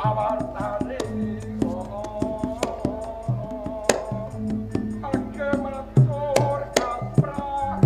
Pawartane ake matur kaprah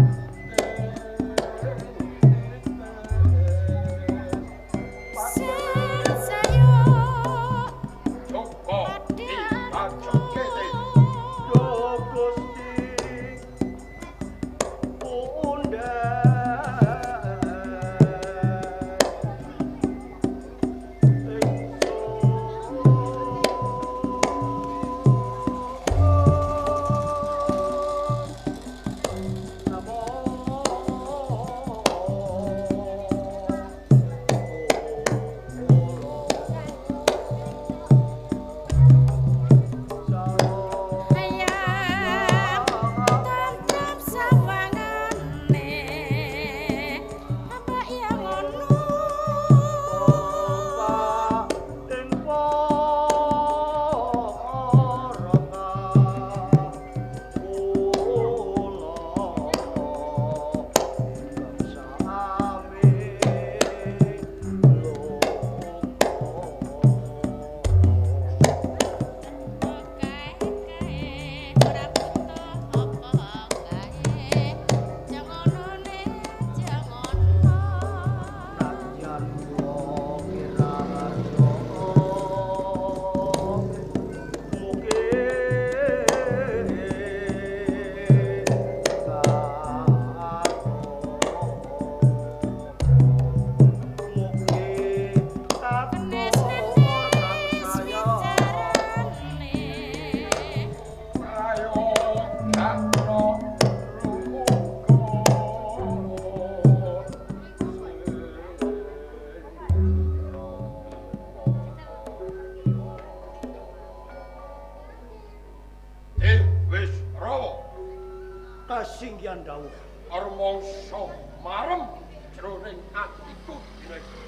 Kasinggihan dawuh armangsa marem jroning atiku dina iki.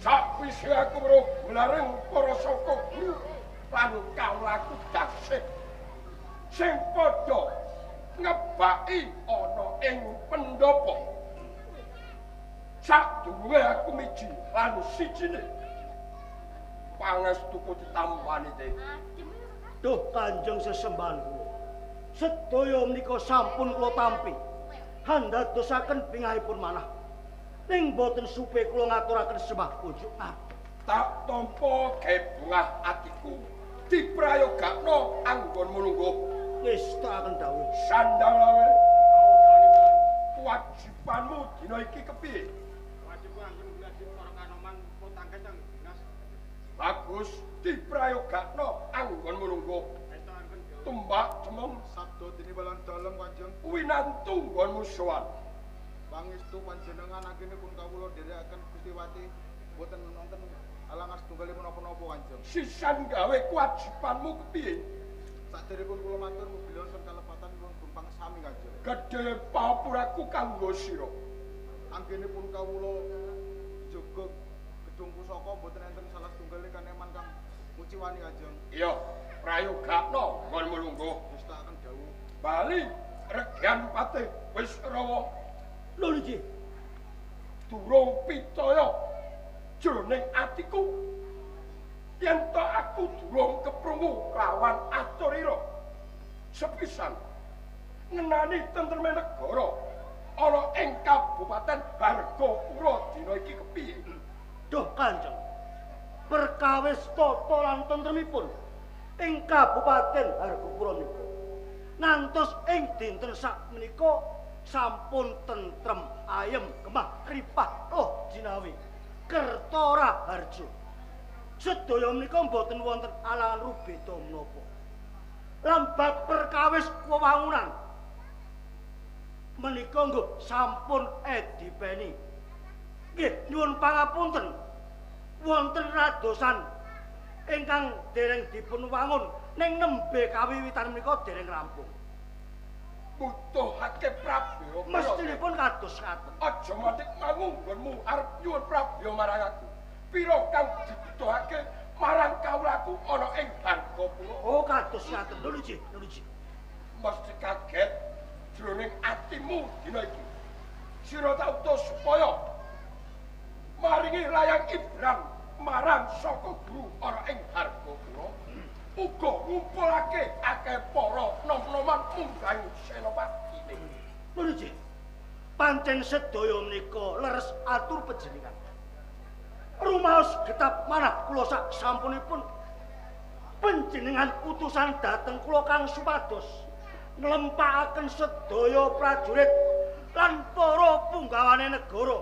Sakwise aku weruh glareng para saka guru lan kawulaku taksih sing padha ngebaki ana ing pendhapa. Sadurunge aku miji lan sijine pangestuku ditampani te. Duh Kanjeng sesembahan kula. Sedaya menika sampun kula tampi. Handadosaken bingahipun manah. Ning boten supe kula ngaturaken sembah pujuk. Tak tampa gebungah atiku diprayogakno anggonmu lungguh. Ngestakaken dawuh. Sandang lawe. Kewajibanmu dina iki kepiye? Wajibku anggen gladi para kanoman kula tangges kang dinas. Bagus diprayogakno anggonmu lungguh. Tumbak cemeng sabda tinibalan dalem Kanjeng. Winantu nggonmu sowan. Pangestu panjenengan anggenipun kawula nderekaken Gusti Wati boten nonton alangan setunggalipun napa-napa Kanjeng. Sisan gawe kewajibanmu kepiye? Saderepun kula matur mugi wonten kalepatan wong sami Kanjeng. Gedhe papuraku kanggo sira. Anggenipun kawula jaga gedung pusaka boten enten salah setunggal kaneman kang nguciwani Kanjeng. Iya. Prayogakno nggonmu lungguh. Ngestakaken dawuh. Bali regyan patih wis rawa. Lho niki. Durung picaya jroning atiku yen to aku durung keprungu lawan aturira. Sepisan ngenani tentreme negara ana ing Kabupaten Bargapura dina iki kepiye? Duh Kanjeng. Perkawis tata lan tentremipun ing Kabupaten Hargopura menika ngantos ing dinten sakmenika sampun tentrem ayem gemah kripah loh jinawi kerta raharja. Sedaya menika mboten wonten alangan rubeda menapa. Lan bab perkawis wewangunan menika nggih sampun edipeni. Nggih nyuwun pangapunten wonten radosan ingkang dereng dipun wangun ning nembe kawiwitan menika dereng rampung. Butuhake prabya. Mestinipun kados ngaten. Aja matik mangu nggonmu arep nyuwun prabya marang aku. Pira kang dibutuhake marang kawulaku ana ing Bargapura. Oh, kados ngaten. Lho niki, lho niki. Mesti kaget jroning atimu dina iki. Sira tak utus supaya maringi layang ibrang marang utusan saka guru ana ing Hargapura uga ngumpulake akeh para nom-noman munggaing senopatine. Lho nggih. Pancen sedaya menika leres atur panjenengan. Rumaos getap manah kula sak sampunipun panjenengan utusan dhateng kula kang supados nglempakaken sedaya prajurit lan para punggawane negara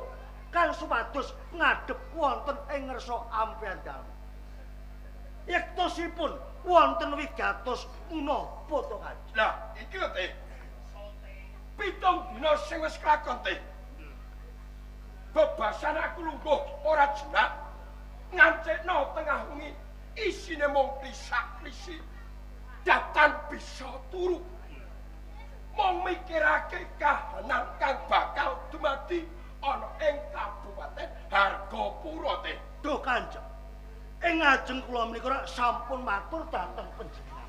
kang supados ngadhep wonten ing ngersa ampeyan dalem. Yektosipun wonten wigatos menapa to Kanjeng? Lah iki lho Teh. 7 dina sing wis kelakon Teh. Bebasan aku lungguh ora jenak ngancikno tengah wengi isine mung klisak-klisi datan bisa turu. Mung mikirake kahanan kang bakal dumadi ana ing Kabupaten Hargapura Teh. Duh Kanjeng, ing ngajeng kula menika sampun matur dhateng panjenengan.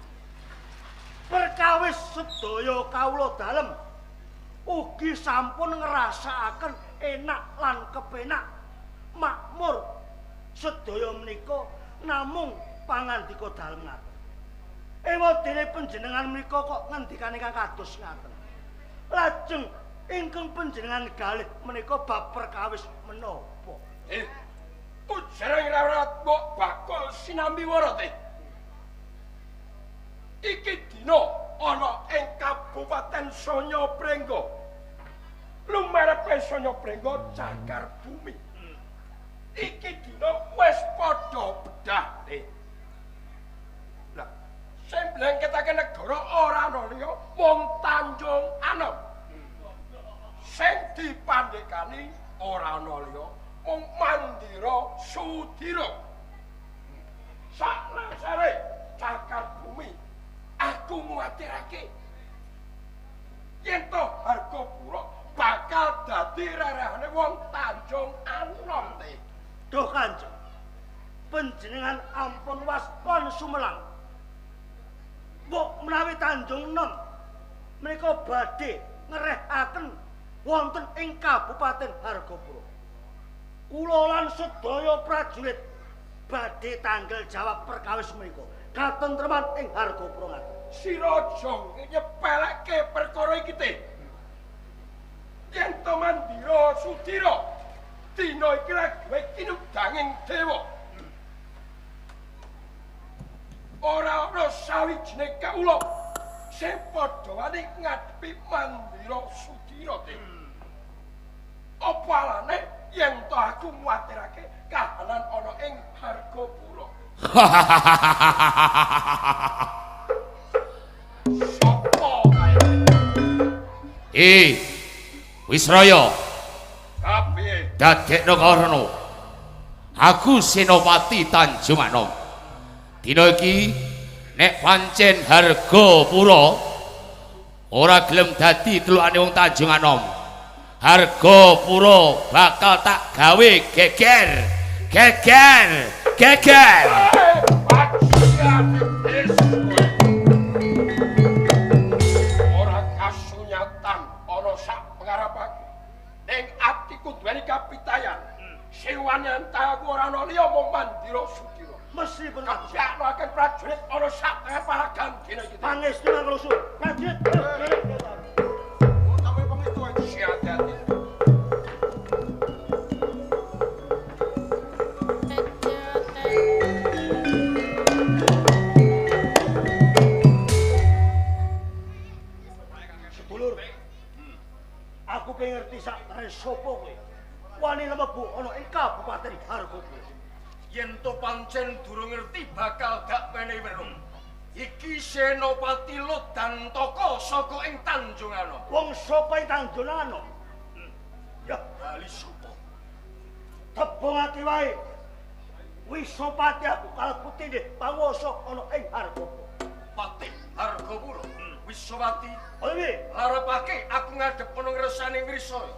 Perkawis sedaya kawula dalem ugi sampun ngrasakaken enak lan kepenak makmur sedaya menika namung pangandika dalem ngaten. Ewadene panjenengan menika kok ngendikane kang kados ngaten. Lajeng ingkang panjenengan galih menika bab perkawis menapa? Ujareng rawat mbok bakul sinambi wara Teh. Iki dina ana ing Kabupaten Sonyoprenggo. Lumarepe Sonyoprenggo cakar bumi. Iki dina wis padha bedah Teh. Lah, sing blengketake negara ora ana liya mung Tanjung Anom. Sing dipandhekani ora ana liya mung Mandira Sudira. Saklesere cakar bumi aku nguwatirake yen to Hargapura bakal dadi rerehane wong Tanjung Anom Teh. Duh Kanjeng, panjenengan ampun waspon sumelang. Mbok menawi Tanjung Anom menika badhe ngrehaken wonten ing Kabupaten Hargapura. Kula lan sedaya prajurit badhe tanggal jawab perkawis menika katentreman ing Hargapura ngaten. Sira aja nyepelekke perkara iki Teh. Yen to Mandira Sudira dina iki lagi kinudanging dewa. Ora ana sawijine kawula sing padha wani ngadepi Mandira Sudira Teh. Apa alane yen to aku nguwatirake kahanan ana ing Hargapura. Sopo kae? Wisraya. Kapiye? Dadekno karana. Aku Senopati Tanjung Anom. Dina iki nek pancen Hargapura ora gelem dadi telukane wong Tanjung Anom, Hargapura bakal tak gawe geger. Geger, geger. Ora kasunyatan ana sak pengarep aku. Ning atiku duweni kapitayan. Sing wani antah aku ora ana liya mung Mandira Sudira. Mesti bener. Kabehake prajurit ana sak tengah paragan dina iki. Pangestu nang rusuh. Prajurit. Sampe pangestu aja. Siap-siap. Sedulur. Aku pengen ngerti sak terus sapa kowe. Wani mlebu ana ing Kabupaten Hargapura. Yen to pancen durung ngerti bakal dak menehi weruh. Iki Senopati Lodantaka saka ing Tanjung Anom. Wong saka ing Tanjung Anom? Ya, bali sapa? Tebongake wae. Wisopati aku kalebu tindih panguwasa ana ing Hargapura. Patih Hargapura. Wisopati. Oh piye? Larepake aku ngadhep ana ngresane Wrisaya.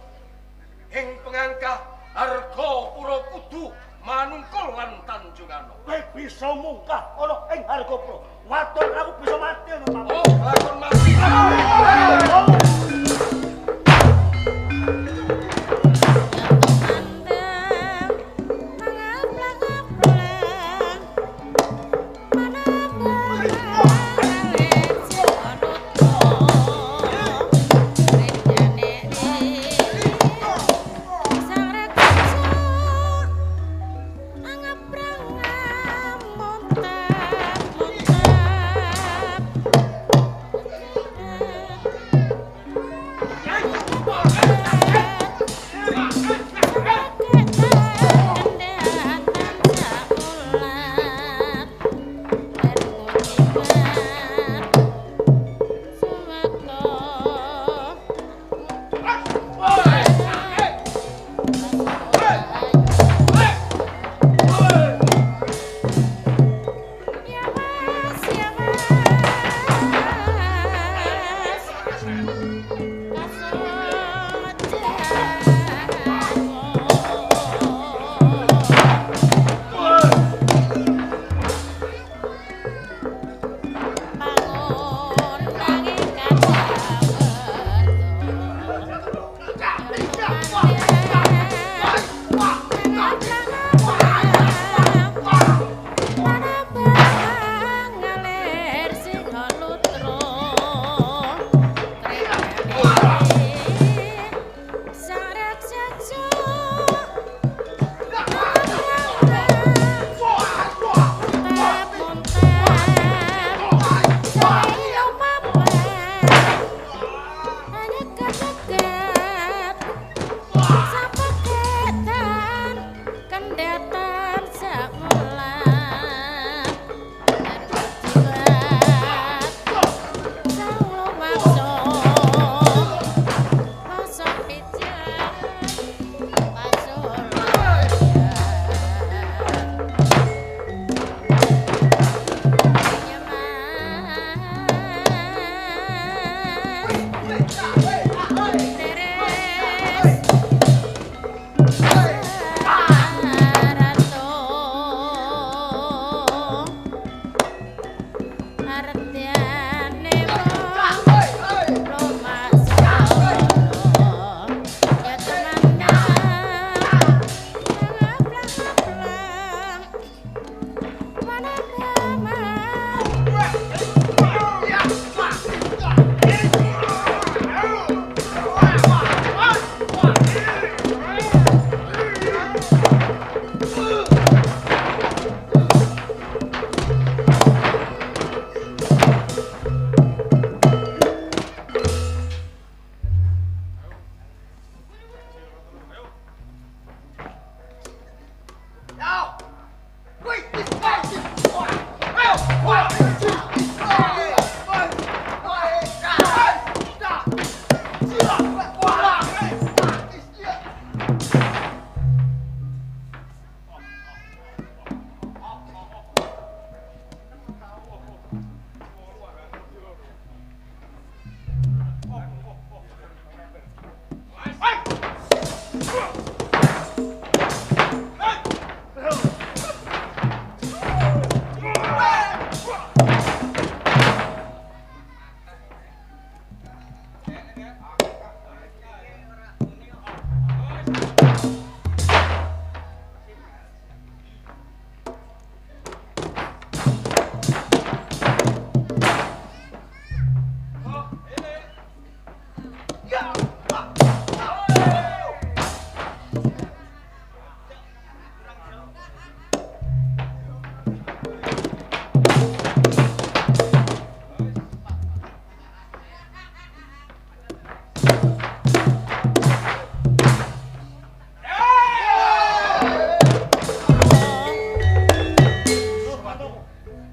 Ing pengangkah Hargapura kudu manungkul lan Tanjung Anom. Kowe bisa mungkah ana ing Hargapura. Waton aku bisa mati ana papan. Oh, lakon mati. Mangap-mangap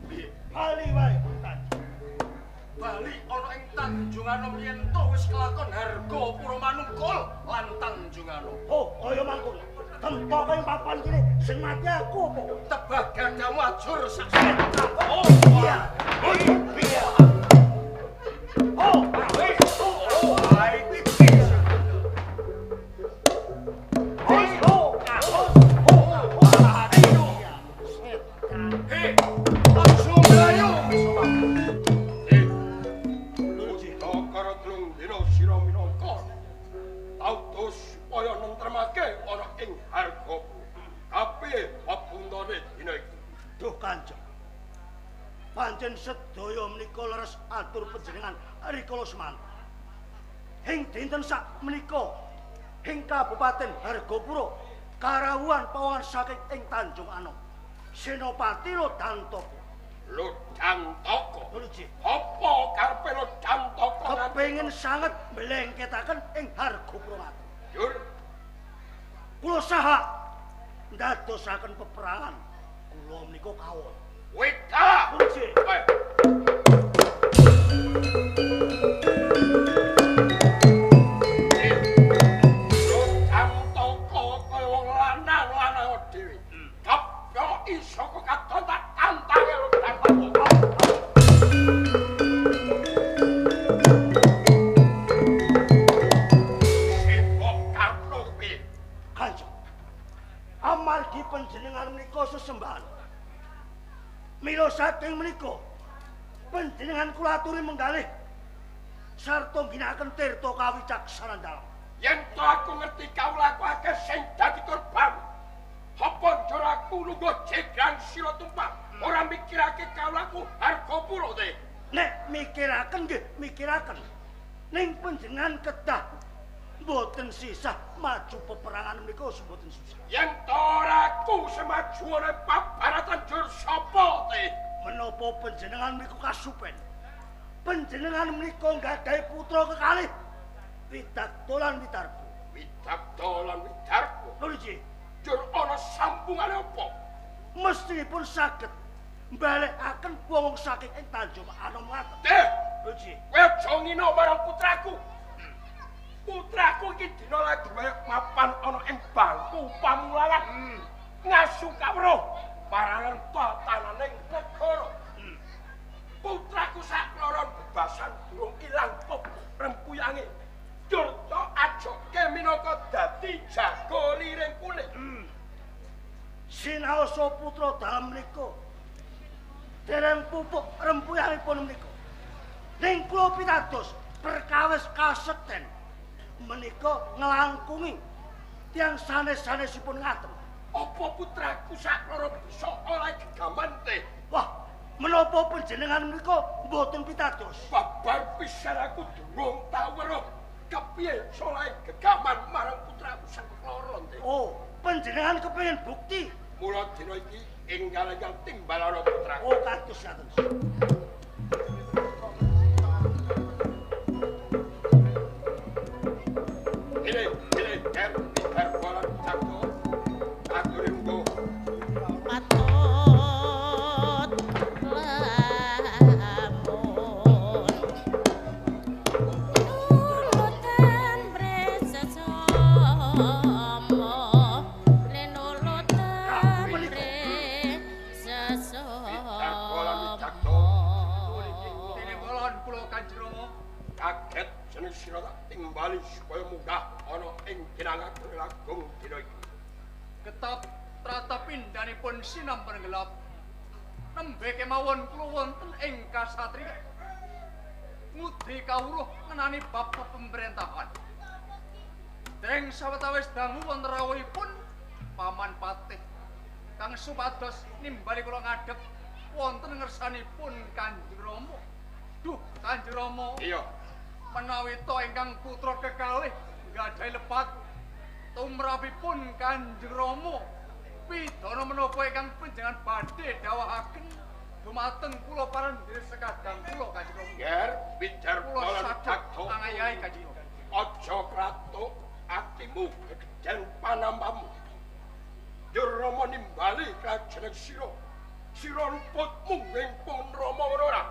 Piye? Bali wae Tanjung. Bali ana ing Tanjung Anom yen to wis kelakon Hargapura Manungkul lan Tanjung Anom. Oh, kaya mangkono. Temtoke ing papan kene sing mati aku apa? Tebah gadamu ajur sak Oh, iya. Iya. Oh, pancen sedaya menika leres atur panjenengan rikala semanten. Ing dinten sak menika ing Kabupaten Hargapura karawuhan pawongan saking ing Tanjung Anom. Senopati Lodantaka. Lodantaka. Apa karepe Lodantaka? Kepengin sanget mlengketaken ing Hargapura ngaten. Jur. Kula saha ndadosaken peperangan. Kula menika kawon. Wekala. Lodantaka kaya wong lanang-lanang dhewe. Kepyo iso kok katon tak tantange Lodantaka. Sibuk karepno piye? Kanjeng. Amargi panjenengan menika sesembahan. Mila saking menika panjenengan kula aturi menggalih sarta ngginakaken tirta kawicaksanan dalem. Yen to aku ngerti kawulaku akeh sing dadi korban. Apa njur aku lungguh jegran sira tumpah ora mikirake kawulaku Hargapura te. Nek mikiraken nggih mikiraken. Ning panjenengan kedah mboten sisah maju peperangan menika mboten sisah. Yen to ora aku semaju ana pabaratan jur sapa te? Menapa panjenengan menika kasupen? Panjenengan menika nggadahi putra kekalih Widakda lan Widarpa. Widakda lan Widarpa. Lho iki jur ana sambungane apa? Mestinipun saged mbalekaken wong saking ing Tanjung Anom ngaten. Teh, lho iki. Kowe aja ngina marang putraku. Putraku iki dina lagi mapan ana ing bangku pamulangan. Ngasu kawruh parangan tatananing negara. Putraku sakloron bebasan durung ilang rempuyange. Durta ajoke minangka dadi jago liring kulit. Sinaosa putra dalem menika dereng pupuk rempuyangipun menika. Ning kula pitados perkawis kasekten menika nglangkungi tiyang sanes-sanesipun ngaten. Apa putraku sakloro bisa oleh gegaman teh? Wah, menapa panjenengan menika mboten pitados? Babar pisan aku durung tau weruh kepiye oleh gegaman marang putraku sakloro teh. Oh, panjenengan kepengin bukti? Mula dina iki enggal-enggal timbalana putraku. Oh, kados ngaten. Ini ger ger bola cakto aturi munggo patut lamun nulutan bresesama lenulutan bresesama dene bolon kula Kanjeng Rama kaget jeneng sira tak timbali supaya munggah ana ing kinangagung agung dina iki. Ketap tratap pindhanipun sinampen gelap. Nembe kemawon kula wonten ing kasatriyan. Ngudi kawruh ngenani bab pemerintahan. Dereng sawetawis dangu wonten rawuhipun Paman Patih kang supados nimbali kula ngadhep wonten ngersanipun Kanjeng Rama. Duh, Kanjeng Rama. Iya. Menawi to ingkang putra kekalih nggadahi lepat tumrapipun Kanjeng Rama pidana menapa ingkang panjenengan badhe dawuhaken dumateng kula parendhir sekadang kula Kanjeng Rama. Ger Widarpa lan Widakda angayahi Kanjeng Rama. Aja kratuk atimu gegeden panampamu. Njur Rama nimbali kajeneng sira. Sira luput munging pun Rama ngono ora?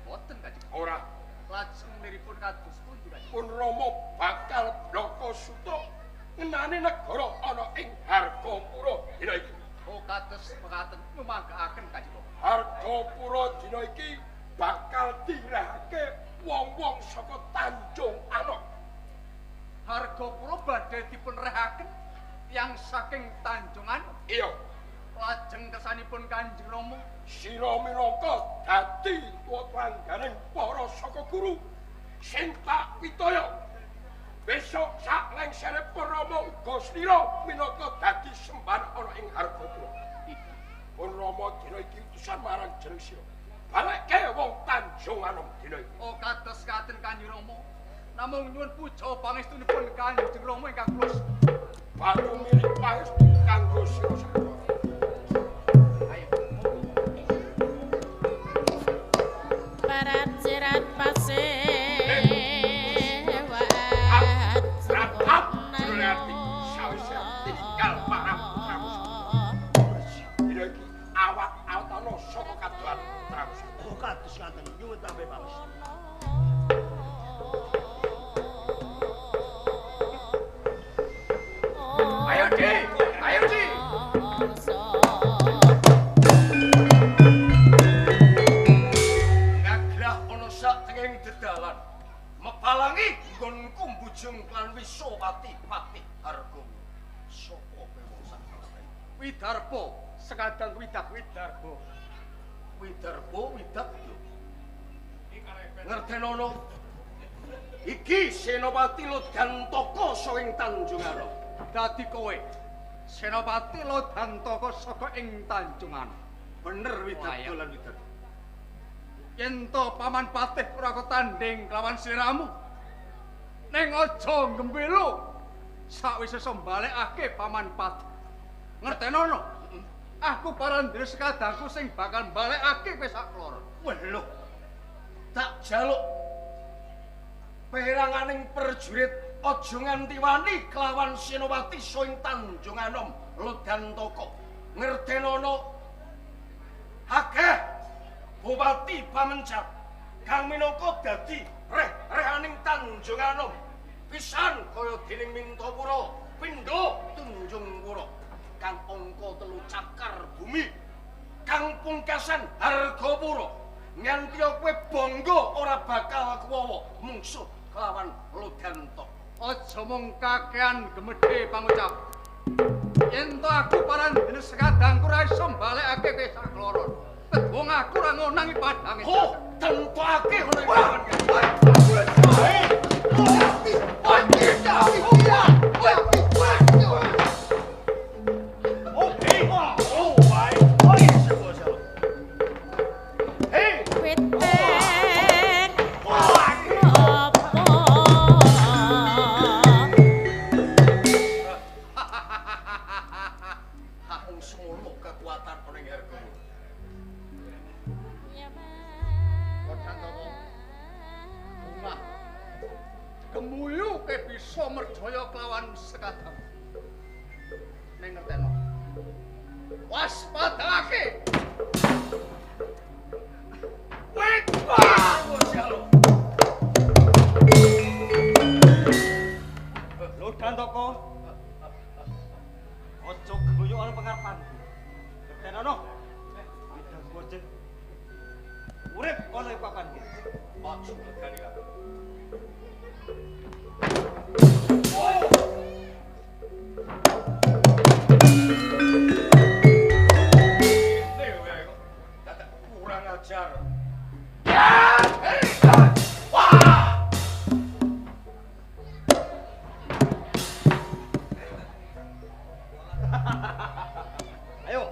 Boten Kanjeng. Ora. Lajeng miripun kados pundi Kanjeng? Pun Rama bakal blaka suta ngenani negara ana ing Hargapura dina iki. Oh, kados mekaten nyumanggaaken Kanjeng. Hargapura dina iki bakal dirahake wong-wong saka Tanjung Anom. Hargapura badhe dipun rehaken tiyang saking Tanjung Anom. Iya. Lajeng kersanipun Kanjeng Rama, sira minangka dadi tuwangganing para saka guru sing tak pitaya. Besok sak lengsere Rama uga slira minangka dadi semban ana ing Hargapura. Pun Rama dina iki utusan marang jeneng sira. Balekke wong Tanjung Anom dina iki. Oh, kados katen Kanjeng Rama. Namung nyuwun puja pangestunipun Kanjeng Rama ingkang kula batu milik pangestu kanggo sira sakloron. Ayo, monggo. Barat sirat pasewat Ratap jroning ati sawise tinggal marang putramu. Dina iki awat-awatana saka kadohan putramu. Oh, kados ngaten nyuwun tambah pangestu. Ayo, Di. Ayo, Di. Gaglah ana sak tenging dedalan. Mepalangi nggonku mbujung lan Wisopati Patih Hargapura. Sapa kowe wong sak Widarpa, sekadang widak Widarpa. Widarpa Widakdo. Ngertenono. Iki Senopati Lodantaka saking Tanjung Anom. Dadi kowe Senopati Lodantaka saka ing Tanjung Anom. Bener Widakdo lan Widarpa. Yen to Paman Patih ora ketanding kelawan sliramu, ning aja gembelo sakwise sembalekake Paman Patih. Ngertenono? Aku parandene sekadangku sing bakal mbalekake kowe sakloro. Wah lho. Tak jaluk peranganing prajurit aja nganti wani kelawan Senopati saking Tanjung Anom Lodantaka. Ngertenono akeh bupati pamencat kang minangka dadi reh-rehaning Tanjung Anom pisan kaya dening Mintapura pindha Tunjungpura kang angka 3 cakar bumi kang pungkasan Hargapura nganti kowe bangga ora bakal kuwawa mungsuh kelawan Lodantaka. Aja mung kakean gemedhe pangucap. Yen to aku parandene sekadangku ora iso mbalekake kowe sakloron. Wong aku ora ngonangi padhange. Oh, tentokake ngono iki. Weteng apa Wong semono kekuatan ana ing Hargapura. Lodantaka. Bunga. Gemuyu kowe bisa merjaya kelawan sekadang. Ning ngerteno. Waspadake. Wek! Lodantaka. Aja gemuyu ana pengarepanku. Ngertenono. Widangku aja urip ana ing papan iki. Aja legani kabeh. Ini wae kok dadak kurang ajar. Ayo.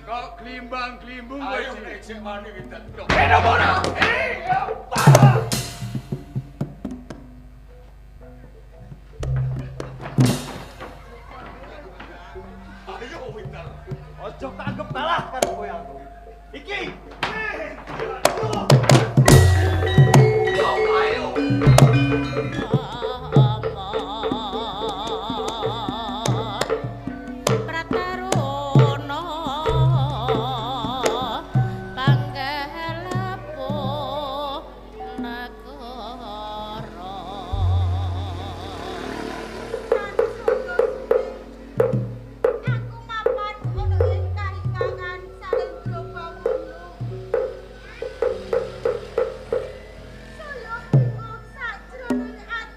Kok glimbang-glimbung kowe Ayo iki. nek sik wani Widakdo. Ayo Widar. Aja tak anggap kalah karo kowe aku. Iki. Prataruna panggalapo negara. Aku mapan ana ing kahyangan Salendra Bawono. Saya bingung sakjroning ati.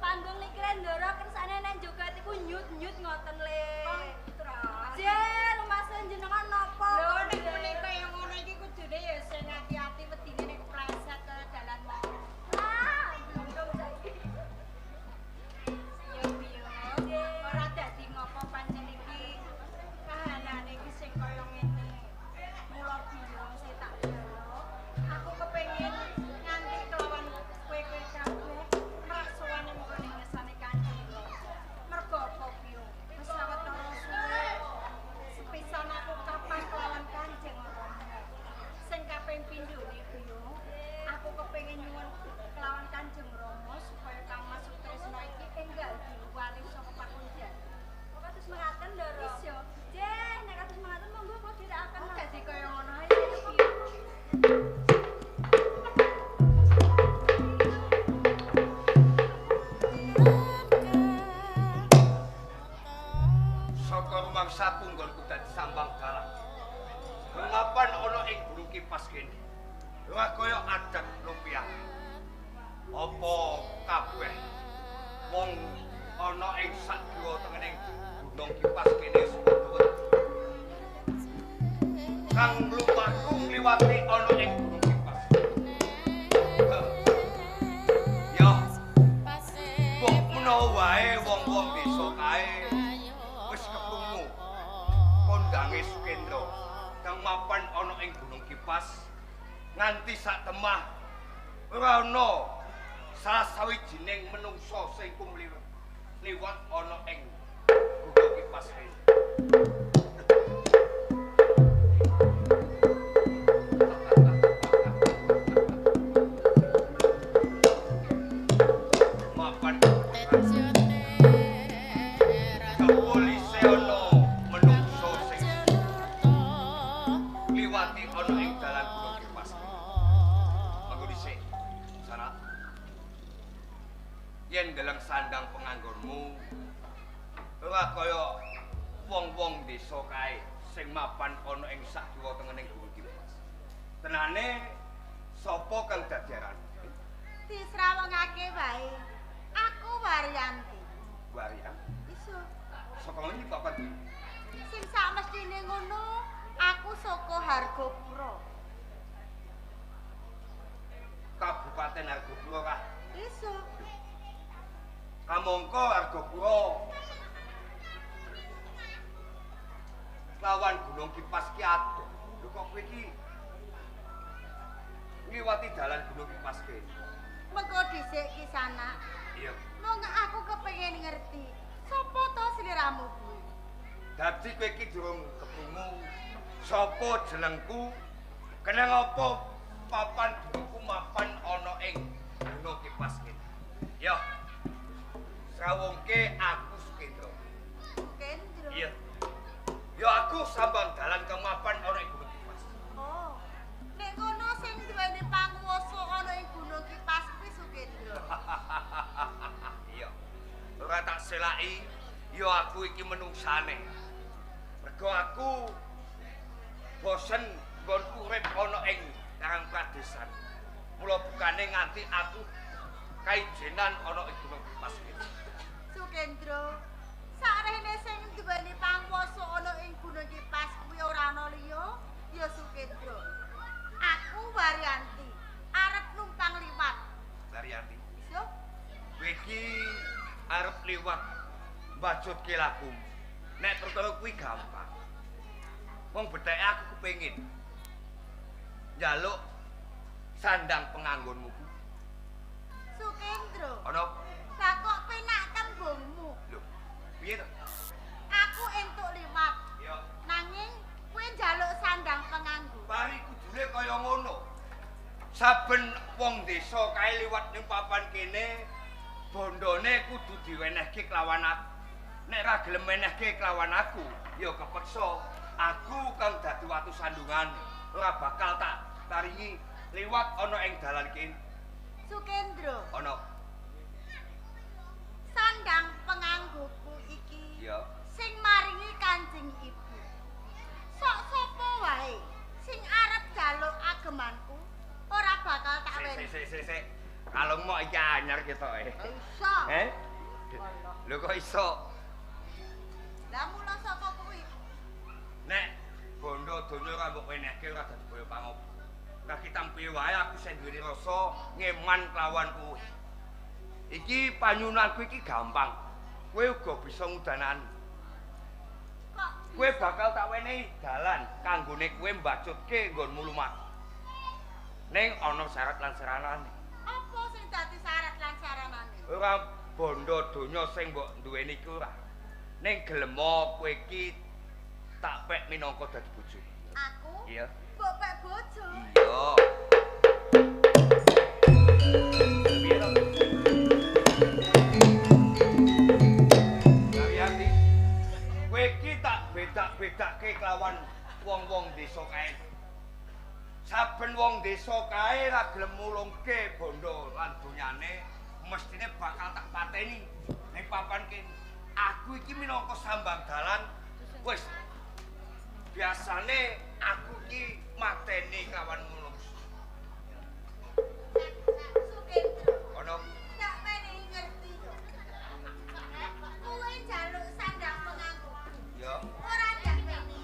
panggung niki le Ndara kersane nek joget iku nyut-nyut ngoten le. Jen, rumase jenengan napa? Lho nek muni kaya ngono iki kudune ya sing ati-ati wedine nek kepleset kaya dalan wae. Ah, blundung saiki. Yo yo, ora dadi ngopo pancen iki kahanane iki sing kaya ngene. Mula biyo sing tak jaluk, aku kepengin nganti kelawan kowe-kowe kabeh mrak sowane mung ning ngesane Kanjeng Raja. Mergo apa biyo? Wis sawetara suwe sepisan aku kapan kelawan Kanjeng Rama. Sing kaping pindhone biyo, aku kepengin nyuwun kelawan Kanjeng Rama supaya Kang Mas Sutrisno iki enggal diluwari saka pakunjan. Kok kados mekaten, Ndara? Iya. Jen, nek kados mekaten monggo kula dherekaken. Oh, dadi kaya ngono ae piye. Saka rumangsaku nggonku dadi sambang dalang. Mapan ana ing Gunung Kipas kene. Ora kaya adat lupiah. Apa kabeh wong ana ing sak kiwa tengening Gunung Kipas kene padha wedi. Kang lumaku ngliwati ana ing Gunung Kipas. Yo, mbok menawa wae wong-wong desa kae wis keprungu kondange Sukendra kang mapan ana ing Gunung Kipas nganti sak temah ora ana salah sawijining menungsa sing kumliwat liwat ana ing Gunung Kipas kene. Mapan polise ana menungsa sing liwati ana ing dalan Gunung Kipas. Manggo dhisik, Sarah. Yen deleng sandang penganggonmu ora kaya wong-wong desa kae sing mapan ana ing sak kiwa tengening Gunung Kipas. Tenane sapa kang dadi aran? Disrawungake wae. Aku Waryanti. Waryan. Iso. Saka ngendi papan? Sing sakmestine ngono, aku saka Hargopura. Kabupaten Hargopura kah? Iso. Kamangka Hargopura lawan Gunung Kipas ki adoh. Lho kok kowe iki ngliwati dalan Gunung Kipas kene? Mengko dhisik ki sana. Iya. Mung aku kepengin ngerti, sapa to sliramu kuwi? Dadi kowe iki durung keprungu sapa jenengku, kenang apa papan duduku mapan ana ing Gunung Kipas kene. Yo. Srawungke aku Sukendra. Sukendra. Iya. Ya aku sambang dalan kang mapan ana ing Gunung Kipas. Oh. Nek ngono sing duweni panguwasa ana ing Gunung Kipas kuwi Sukendra. Iya. Ora tak selaki, ya aku iki menungsane. Mergo aku bosen nggon urip ana ing Karang Pradesan. Mula bukane nganti aku kaijenan ana ing Gunung Kipas iki. Sukendra, sakrene sing duweni panguwasa ana ing Gunung Kipas kuwi ora ana liya, ya Sukendra. Aku Waryanti, arep numpang liwat. Waryanti, Iso? kowe iki arep liwat mbajutke lakumu. Nek perkara kuwi gampang. Wong betheke aku kepengin njaluk sandang penganggonmu kuwi. Sukendra. Ana Lah kok penak tembungmu? Lho, piye to? Aku entuk liwat. Ya, Nanging kowe njaluk sandang penganggo. pari kudune kaya ngono. Saben wong desa kae liwat ning papan kene, bondone kudu diwenehke kelawan aku. Nek ra gelem menehke kelawan aku, ya kepeksa aku kang dadi watu sandungan ora bakal tak paringi liwat ana ing dalan kene. Sukendra, Ana. sandang penganggoku iki Ya. sing maringi Kanjeng Ibu. Sok sapa wae sing arep njaluk agemanku ora bakal tak Sik weni. sik sik sik. Kalung mok iki anyar ketoke. Iso. Eh? Lho kok iso? Lah mula saka kuwi. Nek bondo donya ora mbok wenehke ora dadi boyo pangop. Kaki tampi wae aku sing duweni rasa ngeman kelawan kuwi. Iki panyunanku iki gampang. Kowe uga bisa ngudanani. Kok Kowe bakal tak wenehi dalan kanggone kowe mbacutke nggonmu lumah. Ning ana syarat lan saranane. Apa sing dadi syarat lan saranane? Ora bondo donya sing mbok duweni iki ora. Ning gelemo kowe iki tak pek minangka dadi bojo. Aku? Iya. Mbok pek bojo. Iya. Piye to? Daryanti, kowe iki tak bedak-bedake kelawan wong-wong desa kae. Saben wong desa kae ra gelem mulungke bondo lan donyane, mestine bakal tak pateni ning papan kene. Aku iki minangka sambang dalan wis biasane aku iki mateni kawan mulung. Sukendra. Ono Tak menehi ngerti yo. Kowe njaluk sandang penganggu. ya. Ora ndak menehi.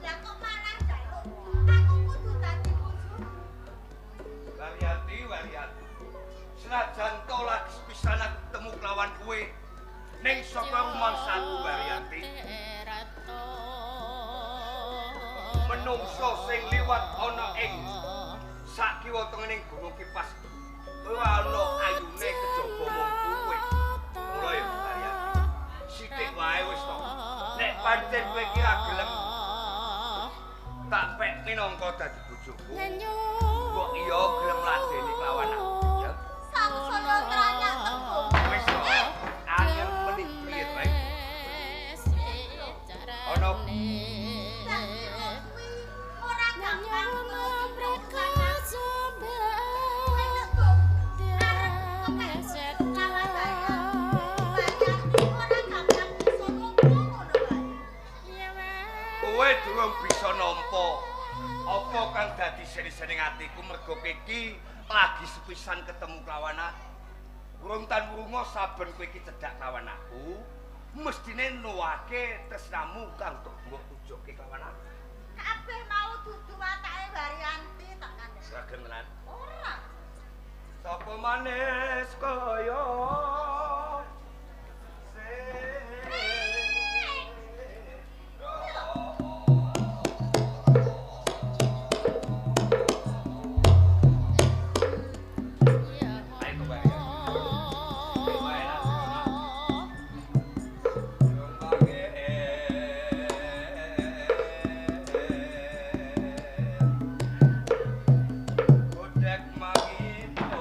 Lah kok malah njaluk aku kudu dadi bojo. Waryanti, Waryanti. Senajan to lagi sepisan aku ketemu kelawan kowe ning saka rumangsaku Waryanti. Menungso sing liwat ana ing sakiwa tengening Gunung Kipas ora ana ayune kejaba mung kowe. Mula ya Waryanti. Sithik wae wis to. Nek pancen kowe iki ra gelem tak pek minangka dadi bojoku. Mbok iya gelem ladeni kelawan aku ya. Sangsaya tranyak tembung. Wis to. Angel menit piye to? Ana Tak kira kuwi ora gampang kowe durung bisa nampa apa kang dadi seni-seni atiku mergo iki lagi sepisan ketemu kelawan aku. Urung tan wurunga saben kowe iki cedhak kelawan aku, mestine nuwake tresnamu kang tok mbok tujuke kelawan aku. Kabeh mau dudu watake Waryanti tak kandhani. Sragen tenan. Ora. Sapa manis kaya Godek mangito.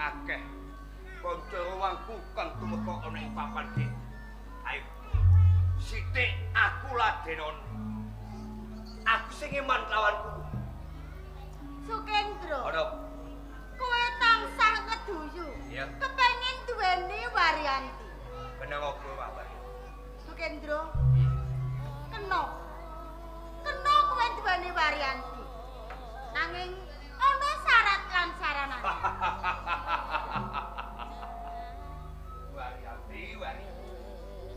Akeh kanca ruangku kang tumeka ana ing papan iki. Ayo. Sithik aku ladenon. Aku sing eman lawanku. Sukendra. Ana. Kowe tansah ngeduyu. Kepengin duweni Waryanti. Kena apa wae? Sukendra. Kena. Kena kowe duweni Waryanti. Nanging ana syarat lan saranane. Waryanti, Waryanti.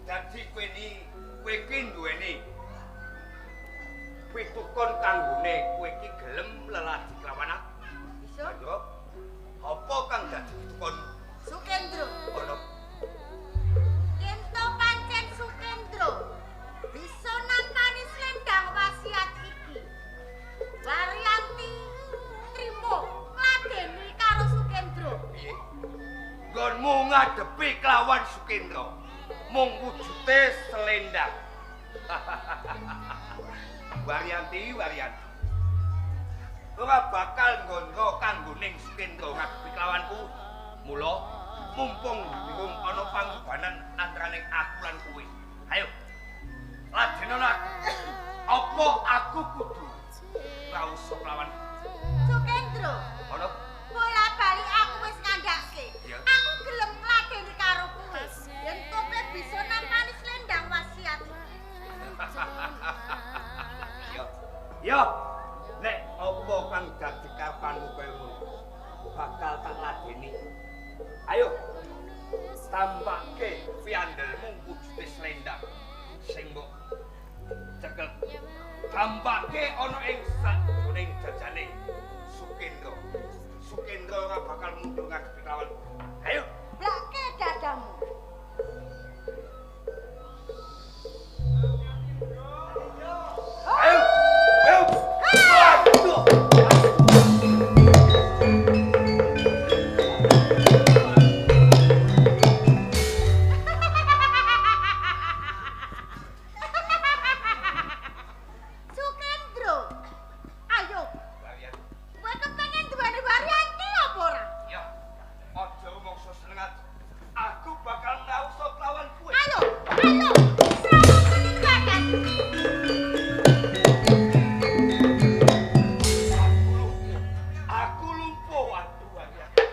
Dadi kowe ni, kowe ki duweni pitukon kanggone kowe iki gelem leladi kelawan aku. Bisa? Apa kang dadi pitukon? Sukendra. Ana. Yen to pancen Sukendra bisa nampani slendang wasiat iki. Waryanti trimo ngladeni karo Sukendra. Piye? Nggonmu ngadepi kelawan Sukendra. Mung wujute selendang. Waryanti, Waryanti. Ora bakal nggonro kanggo ning Sukendra ngadepi kelawanku. Mula mumpung durung ana pangrubanan antaraning aku lan kowe. Ayo. Ladenono aku. Apa aku kudu rawuh kelawan Sukendra? Ana. Bola-bali aku wis ngandhake. Aku gelem ngladeni karo kowe. Yen kowe bisa nampani slendang wasiat. Yo. Yo. Nek apa kang dadi karepanmu kaya ngono, bakal tak ladeni. Ayo. Tampake piandelmu wujude slendang sing mbok cekel. Tampake ana ing sajroning jajane Sukendra. Sukendra ora bakal mundur ngadepi lawan. Ayo. Blake dadamu. Ayo. Ayo. Aduh. Sukendra. Ayo. Kowe kepengin duweni Waryanti apa ora? Ya. Aja rumangsa seneng ati. Aku bakal ngrawuh lawan kowe. Ayo, ayo. Aku lumpuh, aduh Waryanti.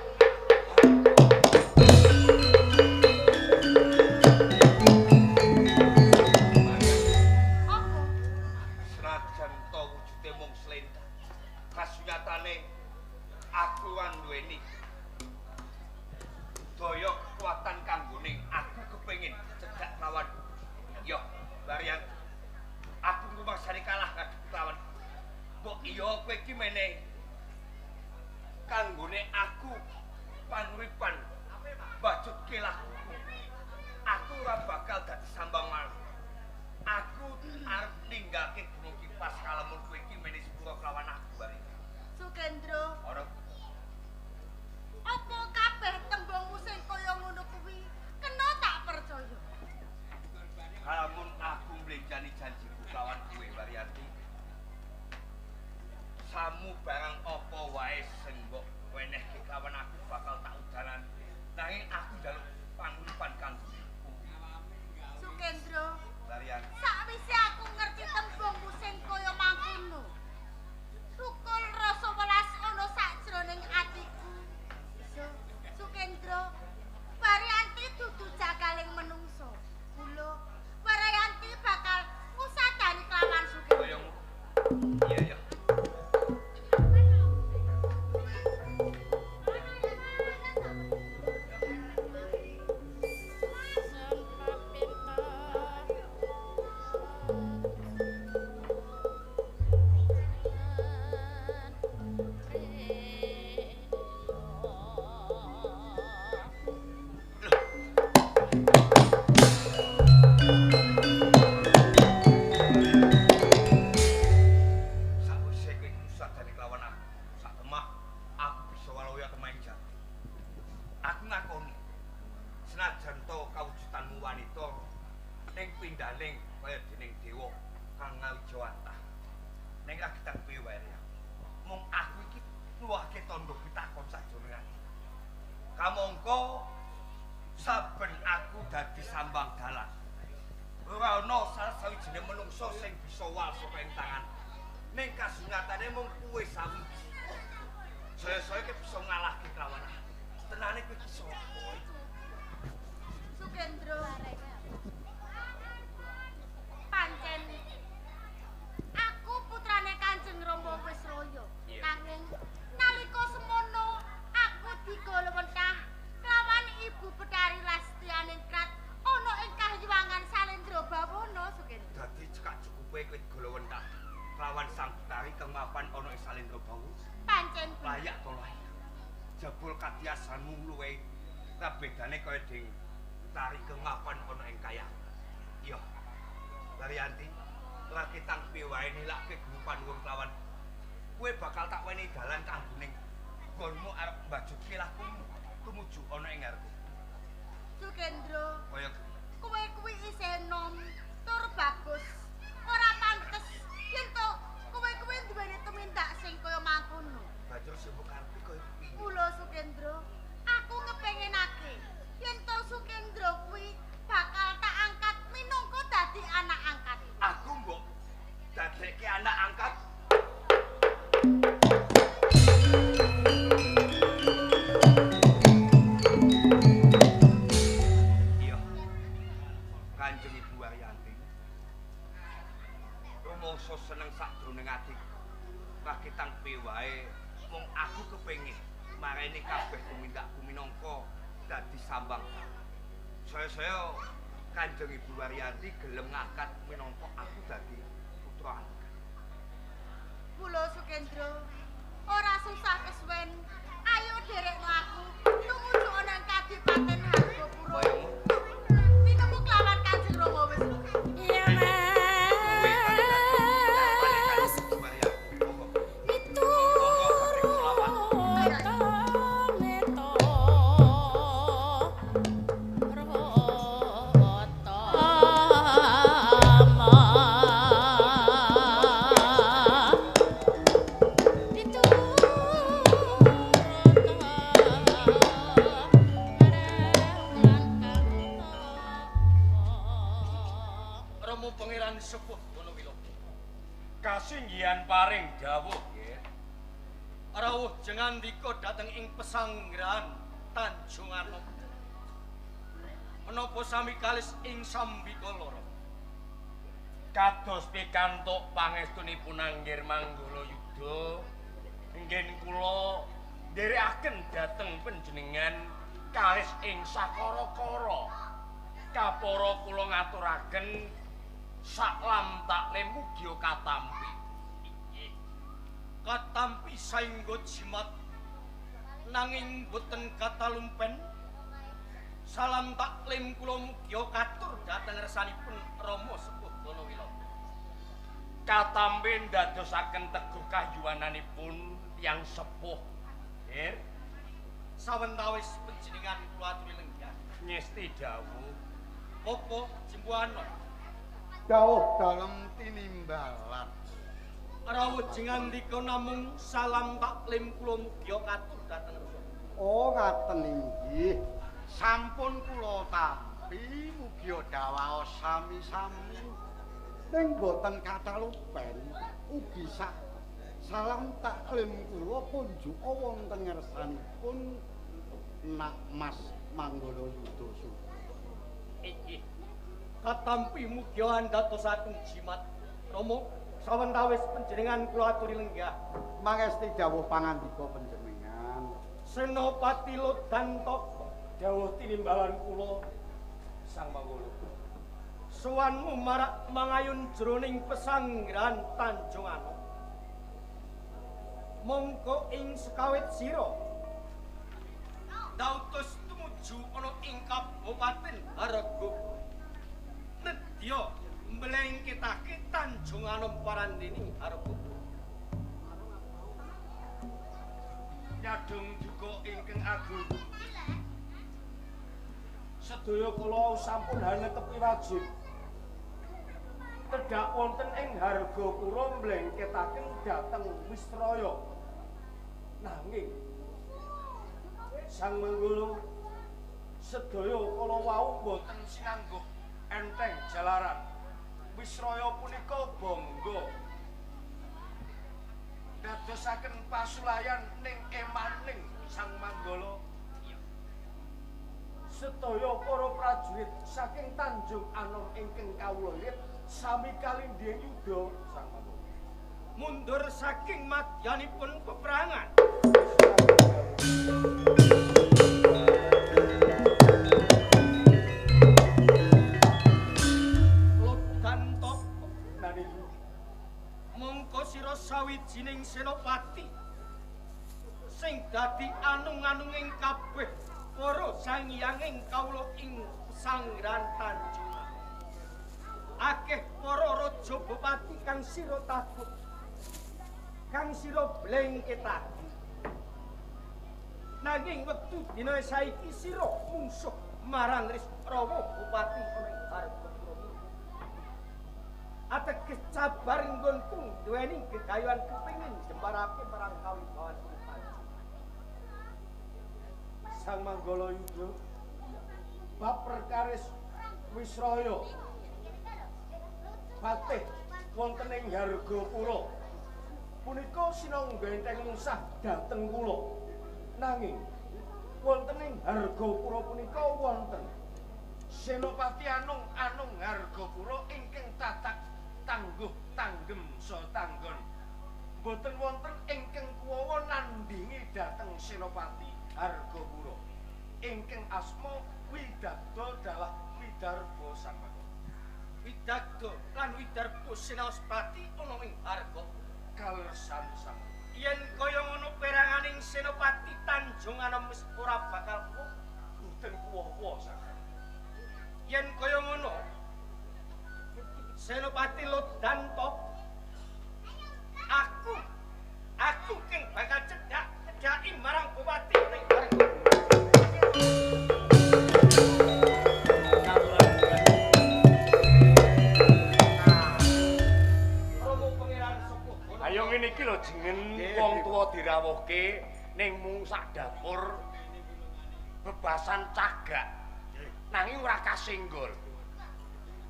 Apa? Senajan to wujude mung slendang, kasunyatane aku ora duweni daya kekuatan kanggone aku kepengin cedhak lawan. Yo, Waryanti. Aku ngrumangsani kalah ngadepi lawan. Mbok iya kowe iki meneh kanggone aku panguripan bajutke lakuku. Aku ora bakal dadi sambang marang. Aku arep ninggalke Gunung Kipas kalamun kowe iki meneh sepuro kelawan aku, Waryanti. Sukendra, Ora. apa kabeh tembungmu sing kaya ngono kuwi kena tak percaya? Kalamun aku mblenjani janjiku kelawan kowe, Waryanti. Samu barang apa wae sing mbok wenehke kelawan aku bakal tak udanan. Nanging aku njaluk panguripan kanggo diriku. Sukendra, Waryanti. sakwise aku ngerti tembungmu sing kaya mangkono, tukul rasa welas ana sakjroning atiku. Iso, Sukendra, Waryanti dudu jagaling menungso. Kula Waryanti bakal ngusadani kelawan Sukendra. Kaya ngono. Iya, iya. Sakwise kowe ngusadani kelawan aku, sak temah aku bisa waloya kemaing jati. Aku ngakoni senajan to kawujudanmu wanita ning pindhaning kaya dening dewa kang ngawijawantah. Ning lagi tak piye wae ya. Mung aku iki nuwahke tandha pitakon sajroning ati. Kamangka saben aku dadi sambang dalang, ora ana salah sawijine menungsa sing bisa wal saka ing tangan. Ning kasunyatane mung kowe sawiji. Saya-saya kowe bisa ngalahke kelawan aku. Tenane kowe iki sapa? Sukendra. Pancen aku putrane Kanjeng Rama Wisraya. Nanging nalika semono aku digolowentah kelawan Ibu Betari Lastianingrat ana ing kahyangan Salendra Bawana Sukendra. Dadi cekak cukupe kowe digolowentah kelawan Sang Betari kang mapan ana ing Salendra Bawana. Pancen layak to layak. Jebul katiasanmu luwe kabedane kaya ding Betari kang mapan ana ing kayangan. Iya. Waryanti, lagi tangpi wae nilake guru panuwun kelawan kowe bakal tak weni dalan kanggo ning nggonmu arep mbajuke lakumu tumuju ana ing ngarepku. Sukendra, kaya kowe kuwi isih enom tur bagus. Ora pantes yen to kowe kuwi duweni tumindak sing kaya mangkono. Banjur sing mbok karepe kaya piye? Mula Sukendra, aku ngepengenake yen to Sukendra kuwi bakal tak angkat minangka dadi anak angkat. Aku mbok dadekke anak angkat. Iya. Kanjeng Ibu Waryanti. Rumangsa seneng sakjroning atiku. Kakitang piye wae mung aku kepengin mareni kabeh tumindakku minangka dadi sambang. Saya-saya Kanjeng Ibu Waryanti gelem ngangkat minangka aku dadi putra angkat. Mula Sukendra, ora susah kesuwen. Ayo derekno aku tumuju ana ing Kadipaten Hargopura. Tinemu kelawan Kanjeng Rama Wisnu. Iya, Mas. Kasinggihan paring dawuh nggih. Rawuh jengandika dhateng ing pesanggrahan Tanjung Anom. Menapa sami kalis ing sambika lara? Kados pikantuk pangestunipun Anggir Manggala Yuda, nggih kula nderekaken dhateng panjenengan kalis ing sakara-kara. Kapara kula ngaturaken saklam taklim mugi katampi. Inggih. Katampi saengga jimat nanging boten katalumpen. Salam taklim kula mugi katur dhateng ngersanipun Rama Sepuh Banawila. Katampi ndadosaken teguh kahyuwananipun tiyang sepuh. Nggih. Sawentawis panjenengan kula aturi lenggah nyesti dawuh. Apa jempuhana? Dawuh dalem tinimbalan. Rawuh jengandika namung salam taklim kula mugi katur dhateng rasa. Oh ngaten inggih. Sampun kula tampi mugi dawaos sami-sami. Ning boten katalupen ugi sak salam taklim kula kunjuka wonten ngersanipun Nak Mas Manggala Yuda Suka. Inggih. Katampi mugi andhatosaken jimat. Rama, sawentawis panjenengan kula aturi lenggah. Mangesti dawuh pangandika panjenengan. Senopati Lodantaka, dawuh tinimbalan kula Sang Manggala. Sowanmu marak mangayun jroning pesanggrahan Tanjung Anom. Mongko ing sekawit sira dautus tumuju ana ing Kabupaten Hargo. Nedya mlengketake Tanjung Anom parandening Hargopura. Nyadong duka ingkang agung. Sedaya kula sampun hanetepi wajib. Tedhak wonten ing Hargopura mlengketaken dhateng Wisraya. Nanging Sang Manggala, sedaya kala wau boten sinangguh enteng jalaran. Wisraya punika bangga dadosaken pasulayan ning emaning Sang Manggala. Sedaya para prajurit saking Tanjung Anom ingkang kawula irit sami kalindhih yuda Sang Manggala. Mundur saking madyanipun peperangan. Lodan Toko naniku mongko sira sawijining senopati sing dadi anung-anunging kabeh para sangyanging kawula ing Sanggrahan Tanjung. Akeh para raja bupati kang sira takut, kang sira blengketake. Nanging wektu dina saiki sira mungsuh marang Risrawa bupati ana ing Hargapura. Ateges cabar nggonku duweni gegayuhan kepengin jembarake marang kawibawan Tanjung. Sang Manggala Yuda, bab perkaris Wisraya patih wonten ing Hargapura punika sinangga enteng mungsah dhateng kula. Nanging wonten ing Hargapura punika wonten Senopati Anung-anung Hargapura ingkang tatak tangguh tanggem saha tanggon. Boten wonten ingkang kuwawa nandhingi dhateng Senopati Hargapura ingkang asma Widagda dalah Widarba Sang Manggala. Widagda lan Widarba Senaospati ana ing Hargapura. Kaleresan Sang. Yen kaya ngono peranganing Senopati Tanjung Anom wis ora bakal boten kuwawa Sang. Yen kaya ngono Senopati Lodan Top, aku keng bakal cedhak cedhaki marang bupati ning Hargapura. Ayo ngene iki lho jeneng wong tuwa dirawuhke ning mung sak dapur bebasan cagak. Nanging ora kasenggol.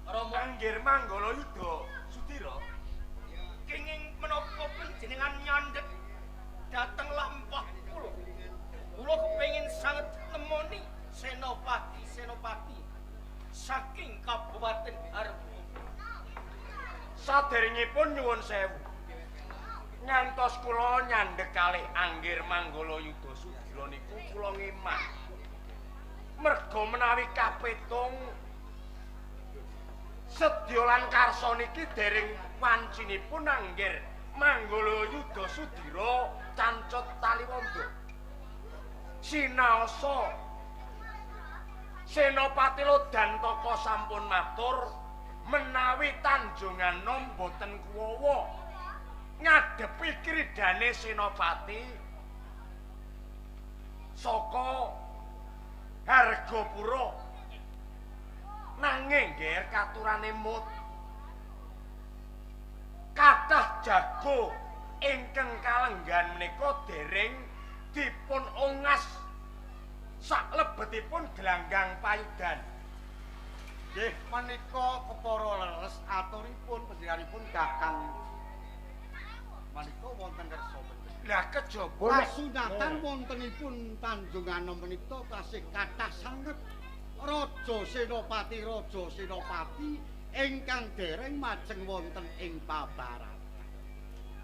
Rama Anggir Manggala Yuda Sudira, kenging menapa panjenengan nyandhet dhateng lampah kula. Kula kepengin sanget nemoni senopati-senopati saking Kabupaten Hargapura. Saderengipun nyuwun sewu. Ngantos kula nyandhek kalih Anggir Manggala Yuda Sudira niku kula ngeman. Merga menawi kapitung sedya lan karsa niki dereng wancinipun Anggir Manggala Yuda Sudira cancut taliwondo. Sinaosa Senopati Lodantaka sampun matur menawi Tanjung Anom boten kuwawa ngadepi kridane Senopati saka Hargapura. Nanging ngger katurane mut kathah jago ingkang kalenggan menika dereng dipun ongas saklebetipun gelanggang payudan. Nggih, menika kepara leres aturipun panjenenganipun Kakang. Menika wonten kersa panjenengan. Lah kejaba kasunatan wontenipun Tanjung Anom menika tasih kathah sanget Raja Senopati Raja Senopati ingkang dereng majeng wonten ing pabaran.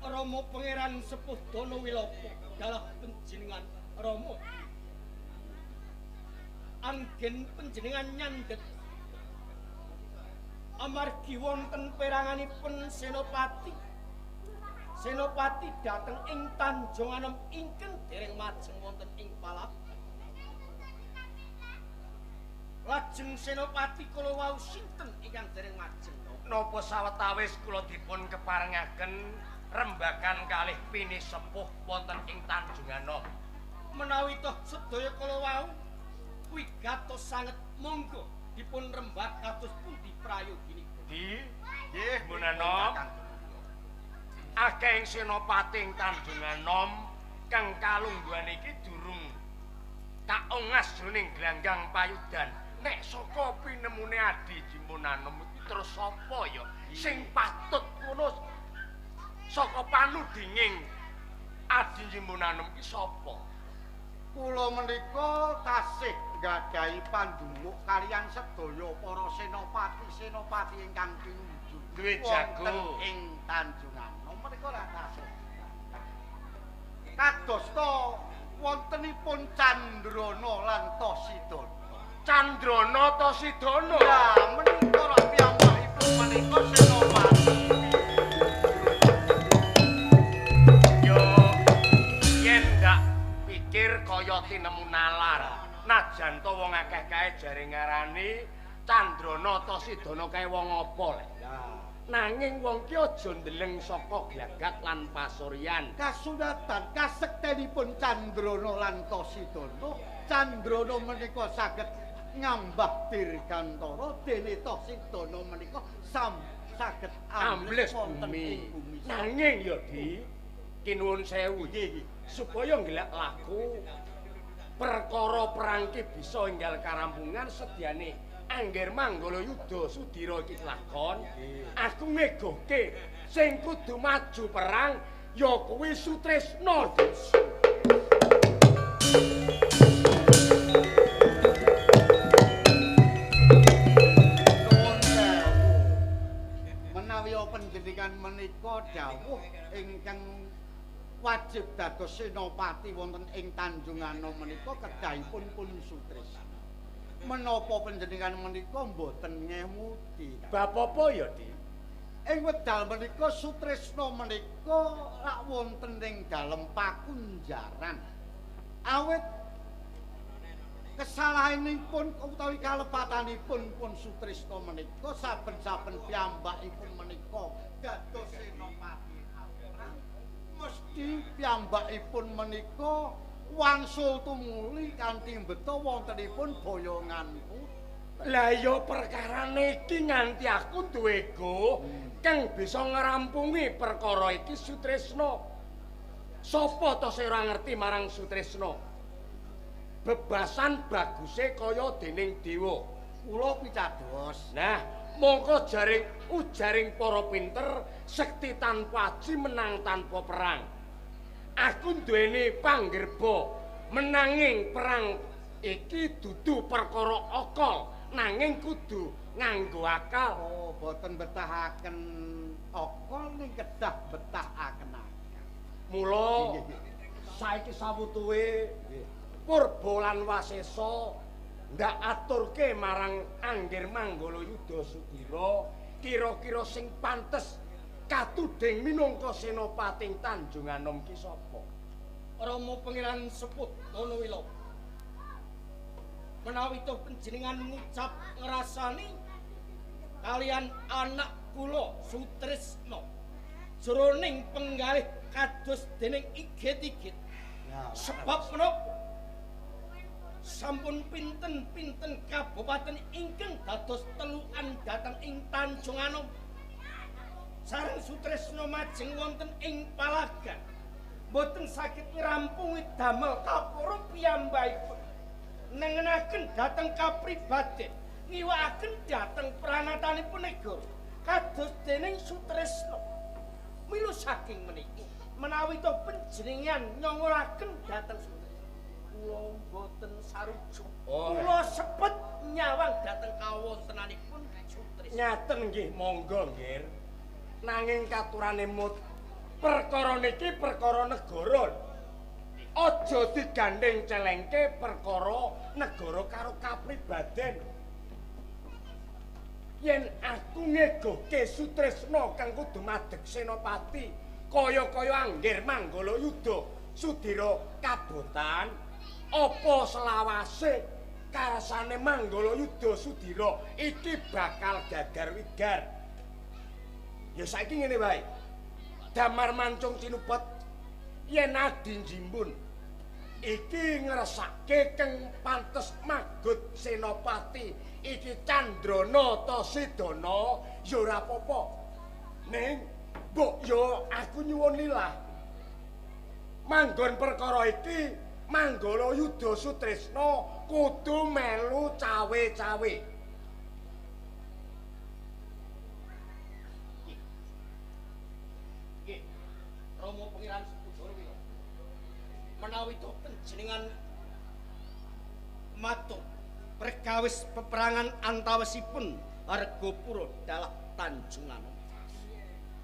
Rama Pangeran Sepuh Dana Wilopo dalah panjenengan Rama. Anggen panjenengan nyandhet amargi wonten peranganipun Senopati. Senopati dhateng ing Tanjung Anom ingkang dereng majeng wonten ing Palapa. Lajeng Senopati kula wau sinten ingkang dereng majeng? Napa sawetawis kula dipun keparengaken rembagan kalih pini sepuh wonten ing Tanjung Anom. Menawi toh sedaya kula wau wigatos sanget, monggo dipun rembag kados pundi prayoginipun. Di nggih Munanom. Akeh ing Senopati ing Tanjung Anom kang kalungguhan iki durung Kaongas jroning glanggang payudan. Nek saka pinemune Adi Jimbun Anom iki terus sapa ya sing patut ngono saka panudinging Adi Jimbun Anom iki sapa? Kula menika tasih nggadahi pandhumuk kaliyan sedaya para senopati-senopati ingkang tinunjuk duwe jago ing Tanjung Anom menika lak tasih. Kadosta wontenipun Candrana lan Tosidana. Candrana Tosidana. Ya menika rak piyambakipun menika senopati. Yo yen ndak pikir kaya tinemu nalar. Najan to wong akeh kae jare ngarani Candrana Tosidana kae wong apa le. Nanging wong ki aja ndeleng saka glagak lan pasuryan. Kasunatan kasektenipun Candrana lan Tosidana, Candrana menika saged ngambah dirgantara dene Tosidana menika saged ambles bumi. Nanging ya Di, kinuwun sewu iki supaya ngelak laku perkara perang ki bisa enggal karampungan sedyane angger Manggala Yuda Sudira iki lakon, aku ngegohke sing kudu maju perang ya kuwi Sutresna. Nuwun sewu. Menawi panjenengan menika dawuh ingkang wajib dados senopati wonten ing Tanjung Anom menika kedahipun pun Sutresna. Menapa panjenengan menika mboten ngemuti? Bab apa ya, Di? Ing wekdal menika Sutresna menika lak wonten ing dalem pakunjaran. Awit kesalahanipun utawi kalepatanipun pun Sutresna menika saben-saben piyambakipun menika dados senopati perang mesti piyambakipun menika wangsul tumuli kanthi mbeta wontenipun boyongan putra. Lah ya perkarane iki nganti aku duwe go kang bisa ngrampungi perkara iki Sutresna. Sapa to sing ora ngerti marang Sutresna? Bebasan baguse kaya dening dewa. Kula picados. Nah, mongko jaring ujaring para pinter sekti tanpa aji menang tanpa perang. Aku duweni panggerba menanging perang iki dudu perkara akal nanging kudu nganggo akal. Oh, boten betahaken akal ning kedah betahaken akal. Mula saiki sawutuwe Purba lan Wasesa ndak aturke marang Angger Manggala Yuda Sudira kira-kira sing pantes katudhing minangka senopati ing Tanjung Anom ki sapa? Rama Pangeran Seput Danawila. Menawi to panjenengan ngucap ngrasani kalian anak kula Sutresna jroning penggalih kados dening igit-igit. Sebab menapa sampun pinten-pinten kabupaten ingkang dados telukan dhateng ing Tanjung Anom. Sareng Sutresna majeng wonten ing palagan mboten saged ngrampungi damel kapura piyambakipun nengenaken dhateng kapribaden ngiwakaken dhateng pranatanipun negara kados dening Sutresna. Mila saking menika menawi to panjenengan nyongolaken dhateng Sutresna kula mboten sarujuk. Kula sepet nyawang dhateng kawontenanipun Sutresna. Nyaten nggih monggo nggih. Nanging katurane mut perkara niki perkara negara. Aja digandheng celengke perkara negara karo kapribaden. Yen aku ngegohke Sutresna kang kudu madeg senopati kaya-kaya Angger Manggala Yuda Sudira kabotan, apa selawase karsane Manggala Yuda Sudira iki bakal gagar wigar. Ya saiki ngene wae. Damar mancung cinupet yen Adi Jimbun iki ngresake keng pantes magut senopati iki Candrana Tosidana ya ora apa-apa. Ning mbok ya aku nyuwun lilah. Manggon perkara iki Manggala Yudha Sutrisna kudu melu cawe-cawe. Nggih. Rama Pangeran Sepudara wila. Menawi to panjenengan matur perkawis peperangan antawisipun Argapura dalah Tanjunganom.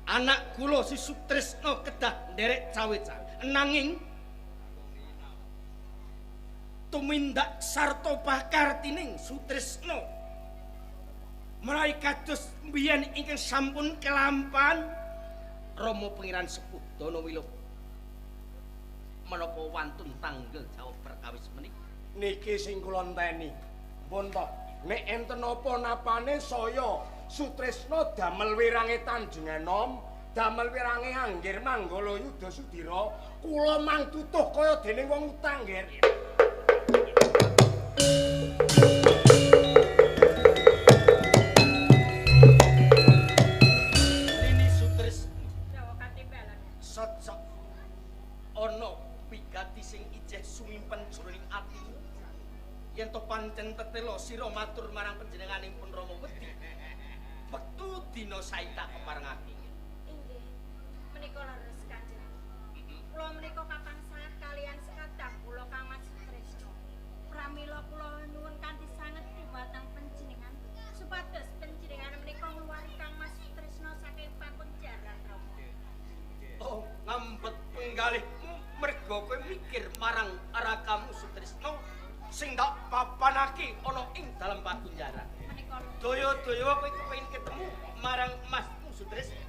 Anak kula si Sutrisna kedah nderek cawe-cawe. Nanging tumindak sarta pakartining Sutrisna menawi kados mbiyen ingkang sampun kelampan Rama Pangeran Sepuh Danawila menapa wantun tanggel jawab perkawis menika? Niki sing kula enteni. Pun to, nek enten apa-napane saya Sutrisna damel wirange Tanjunganom, damel wirange Anggir Manggala Yudha Sudira, kula mang tutuh kaya dene wong utang, Nggir. Nini Sutrisna socok ana pigati sing ijeh sumimpen jroning atimu. Yen to pancen tetela sira matur marang panjenenganipun Rama wedi. Wektu dina saita keparengake. Inggih. Menika leres Kanjeng. Kula menika kakang sanget kalian sekadang kula Kang Mas Sutrisna. Pramila kula nyuwun kanthi sanget dhumateng panjenengan supados panjenengan menika ngluwari Kang Mas Sutrisna saking pakunjaran Rama. Oh, ngambet penggalihmu merga kowe mikir marang rakamu Sutrisna sing tak papanake ana ing dalem pakunjaran. Menika daya-daya kowe kepengin ketemu marang masmu Sutrisna.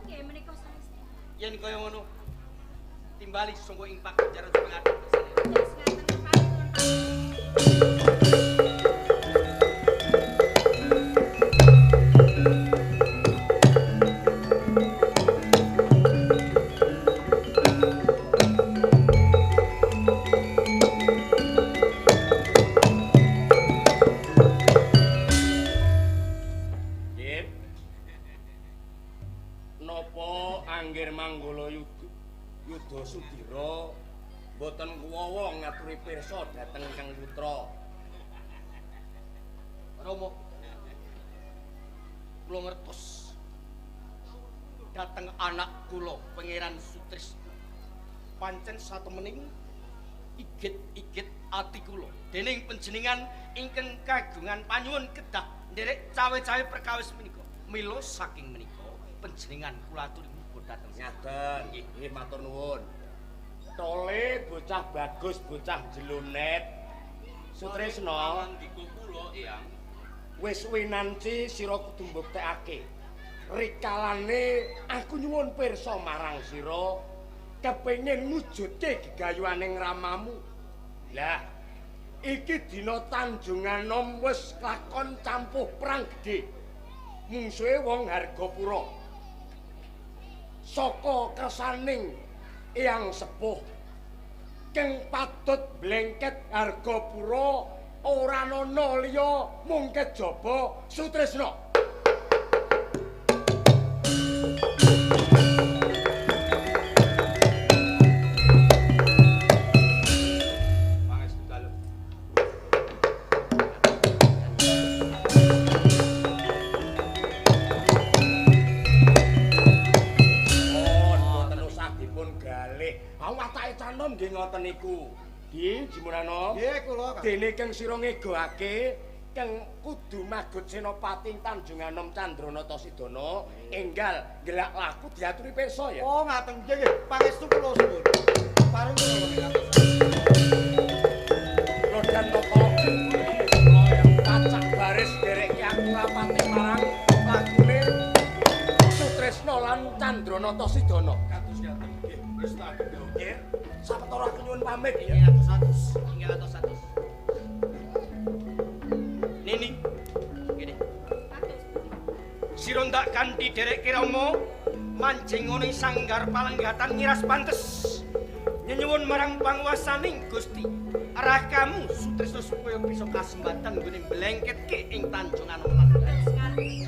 Inggih menika saestu. Yen kaya ngono timbali sangka ing pakunjaran ngadhep kesane. Terus ngaten panuwun. Nggih. Napa Anggir Manggala Yudha Sudira mboten kuwawa ngaturi pirsa dhateng Kang Putra? Rama, kula ngertos dhateng anak kula Pangeran Sutrisna. Pancen satemening igit-igit ati kula dening panjenengan ingkang kagungan panyuwun kedah nderek cawe-cawe perkawis menika. Mila saking menika panjenengan kula aturi muga dhateng Ngaten. Nggih, matur nuwun. Tole bocah bagus, bocah jelonet. Sutrisna, Pangandika kula, Eyang. Wis winanci sira kudu mbuktekake. Rikalane aku nyuwun pirsa marang sira kepengin mujudke gegayuhaning ramamu. Lah, iki dina Tanjunganom wis lakon campuh perang gedhe. Mungsuhe wong Hargapura. Saka kersaning Eyang Sepuh keng patut blengket Hargapura ora ana liya mung kejaba Sutrisna. Pangestu dalem. Oh, mboten usah dipun galih. Watake canom nggih ngoten niku. Nggih, Jimunano. Nggih, kula. Dene keng sira ngegoake keng kudu magut Senopati Tanjunganom Candranata Sidana enggal gelak laku diaturi pirsa ya. Oh, ngaten nggih nggih. Pangestu kula suwun. Pareng kula. Rodan tata pacak baris ndereke aku rapati marang lagune Sutrisna lan Candranata Sidana. Kados ngaten nggih. Wis tak nggih. Sawetara aku nyuwun pamit ya. Inggih atus-atus, inggih atus-atus. Nini, ngene. Sira ndak kanthi derek Rama manjing ana ing sanggar palenggatan ngiras pantes. Nyenyuwun marang panguwasaning Gusti Rakamu Sutrisna supaya bisa kasembatan nggone mblengketke ing Tanjunganom lan menawi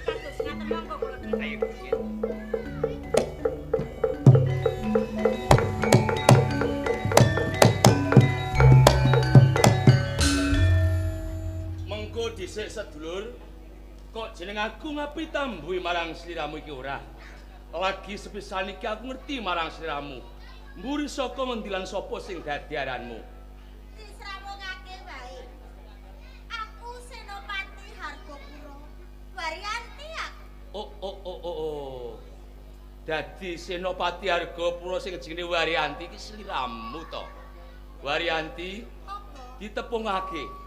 kados ngaten monggo kula dherek. Ayo. Tunggu dhisik sedulur. Kok jeneng aku ngapi tambuhi marang sliramu iki ora? Lagi sepisan iki aku ngerti marang sliramu. Mburi saka ngendi lan sapa sing dadi aranmu? Disrawungake wae. Aku Senopati Hargopura. Waryanti aku. Oh oh oh oh oh. Dadi Senopati Hargopura sing jenenge Waryanti iki sliramu to. Waryanti Apa? Ditepungake.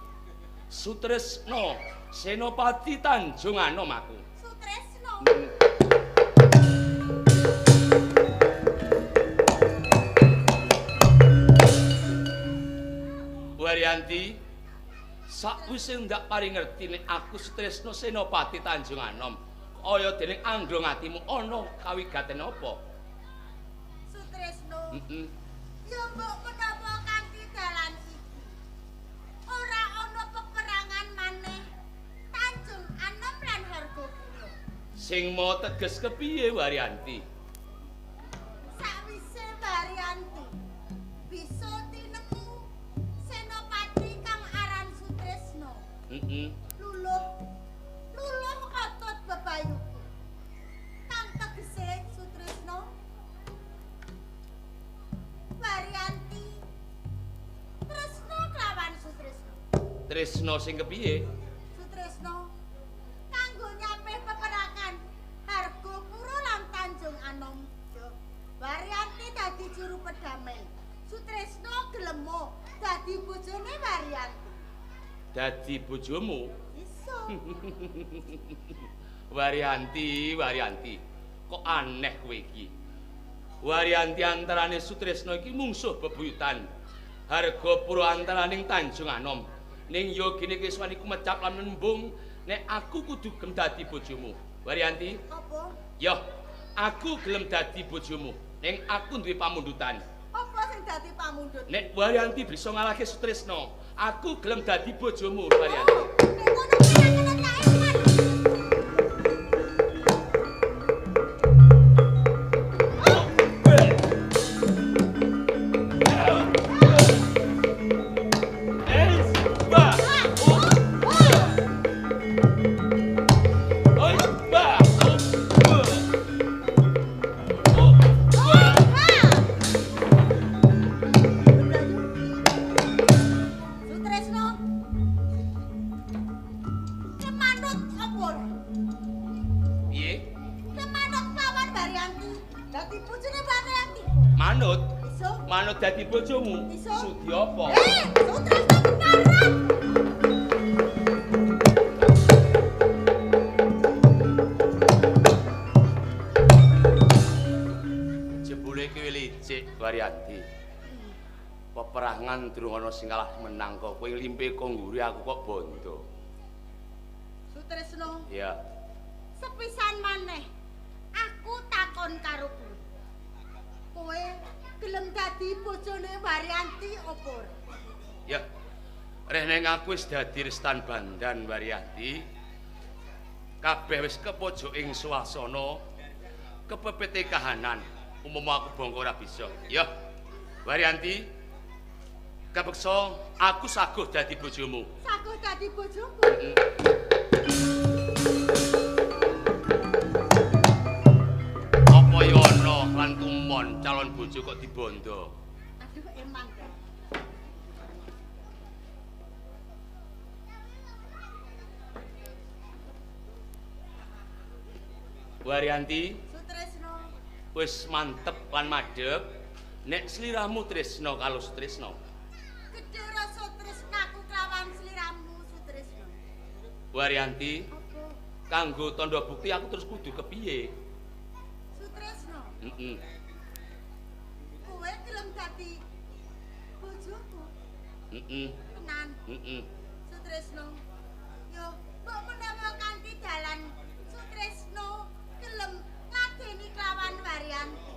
Sutresno Senopati Tanjung Anom aku. Sutresno. Waryanti, sakwise ndak paring ngerti nek aku Sutresno Senopati Tanjung Anom, kaya dening anggrong atimu ana kawigaten apa? Sutresno. Heeh. Ya mbok menapa kanthi dalan iki ora ana peperangan maneh Tanjung Anom lan Hargopura. Sing mau teges kepiye Waryanti? Sakwise Waryanti bisa tinemu Senopati kang aran Sutresno. Heeh. Luluh luluh otot bebayuku. Kang tegese Sutresno Waryanti tresno kelawan Sutresno. Tresno sing kepiye? Sutresno kanggo nyapih peperangan Hargopura lan Tanjung Anom. Waryanti dadi juru pedamai. Sutresno gelemo dadi bojone Waryanti. Dadi bojomu? Iso. Waryanti, Waryanti, kok aneh kowe iki. Waryanti antarane Sutresno iki mungsuh bebuyutan. Hargopura antaraning Tanjung Anom. Ning yogine keswan iku mecap lan nembung nek aku kudu gelem dadi bojomu. Waryanti, Apa? Yo, aku gelem dadi bojomu. Ning aku duwe pamundutan. Apa sing dadi pamundhut? Nek Waryanti bisa ngalahke Sutresno, aku gelem dadi bojomu, Waryanti. Oh, nek ngono kuwi kena tak eman. Sutresno. Kemanut apa ora? Piye? Kemanut lawan Waryanti. Dadi bojone Waryanti. Manut? Iso. Manut dadi bojomu? Iso. Sudi apa? Sutresno keparat. Jebule kowe licik, Waryanti. Peperangan durung ana sing kalah menang kok kowe limpe kok ngguri aku kok bondo. Sutresno, Ya. sepisan maneh aku takon karo kowe. Kowe gelem dadi bojone Waryanti apa ora? Ya. Reh neng aku wis dadi restan bandan Waryanti. Kabeh wis kepojok ing swasana, kepepete kahanan. Umum aku bongko ora bisa. Ya. Waryanti, kapeksa aku saguh dadi bojomu. Saguh dadi bojoku. Apa ya ana lan tumon calon bojo kok dibondo? Aduh emang. Waryanti, Sutresno, wis mantep lan madhep nek sliramu tresno karo Sutresno. Gedhe rasa tresnaku kelawan sliramu Sutresno. Waryanti, Apa? kanggo tandha bukti aku terus kudu kepiye? Sutresno, Heeh. kowe gelem dadi bojoku? Heeh. Tenan, Heeh. Sutresno. Yo, mbok menawa kanthi dalan Sutresno gelem ngladeni kelawan Waryanti.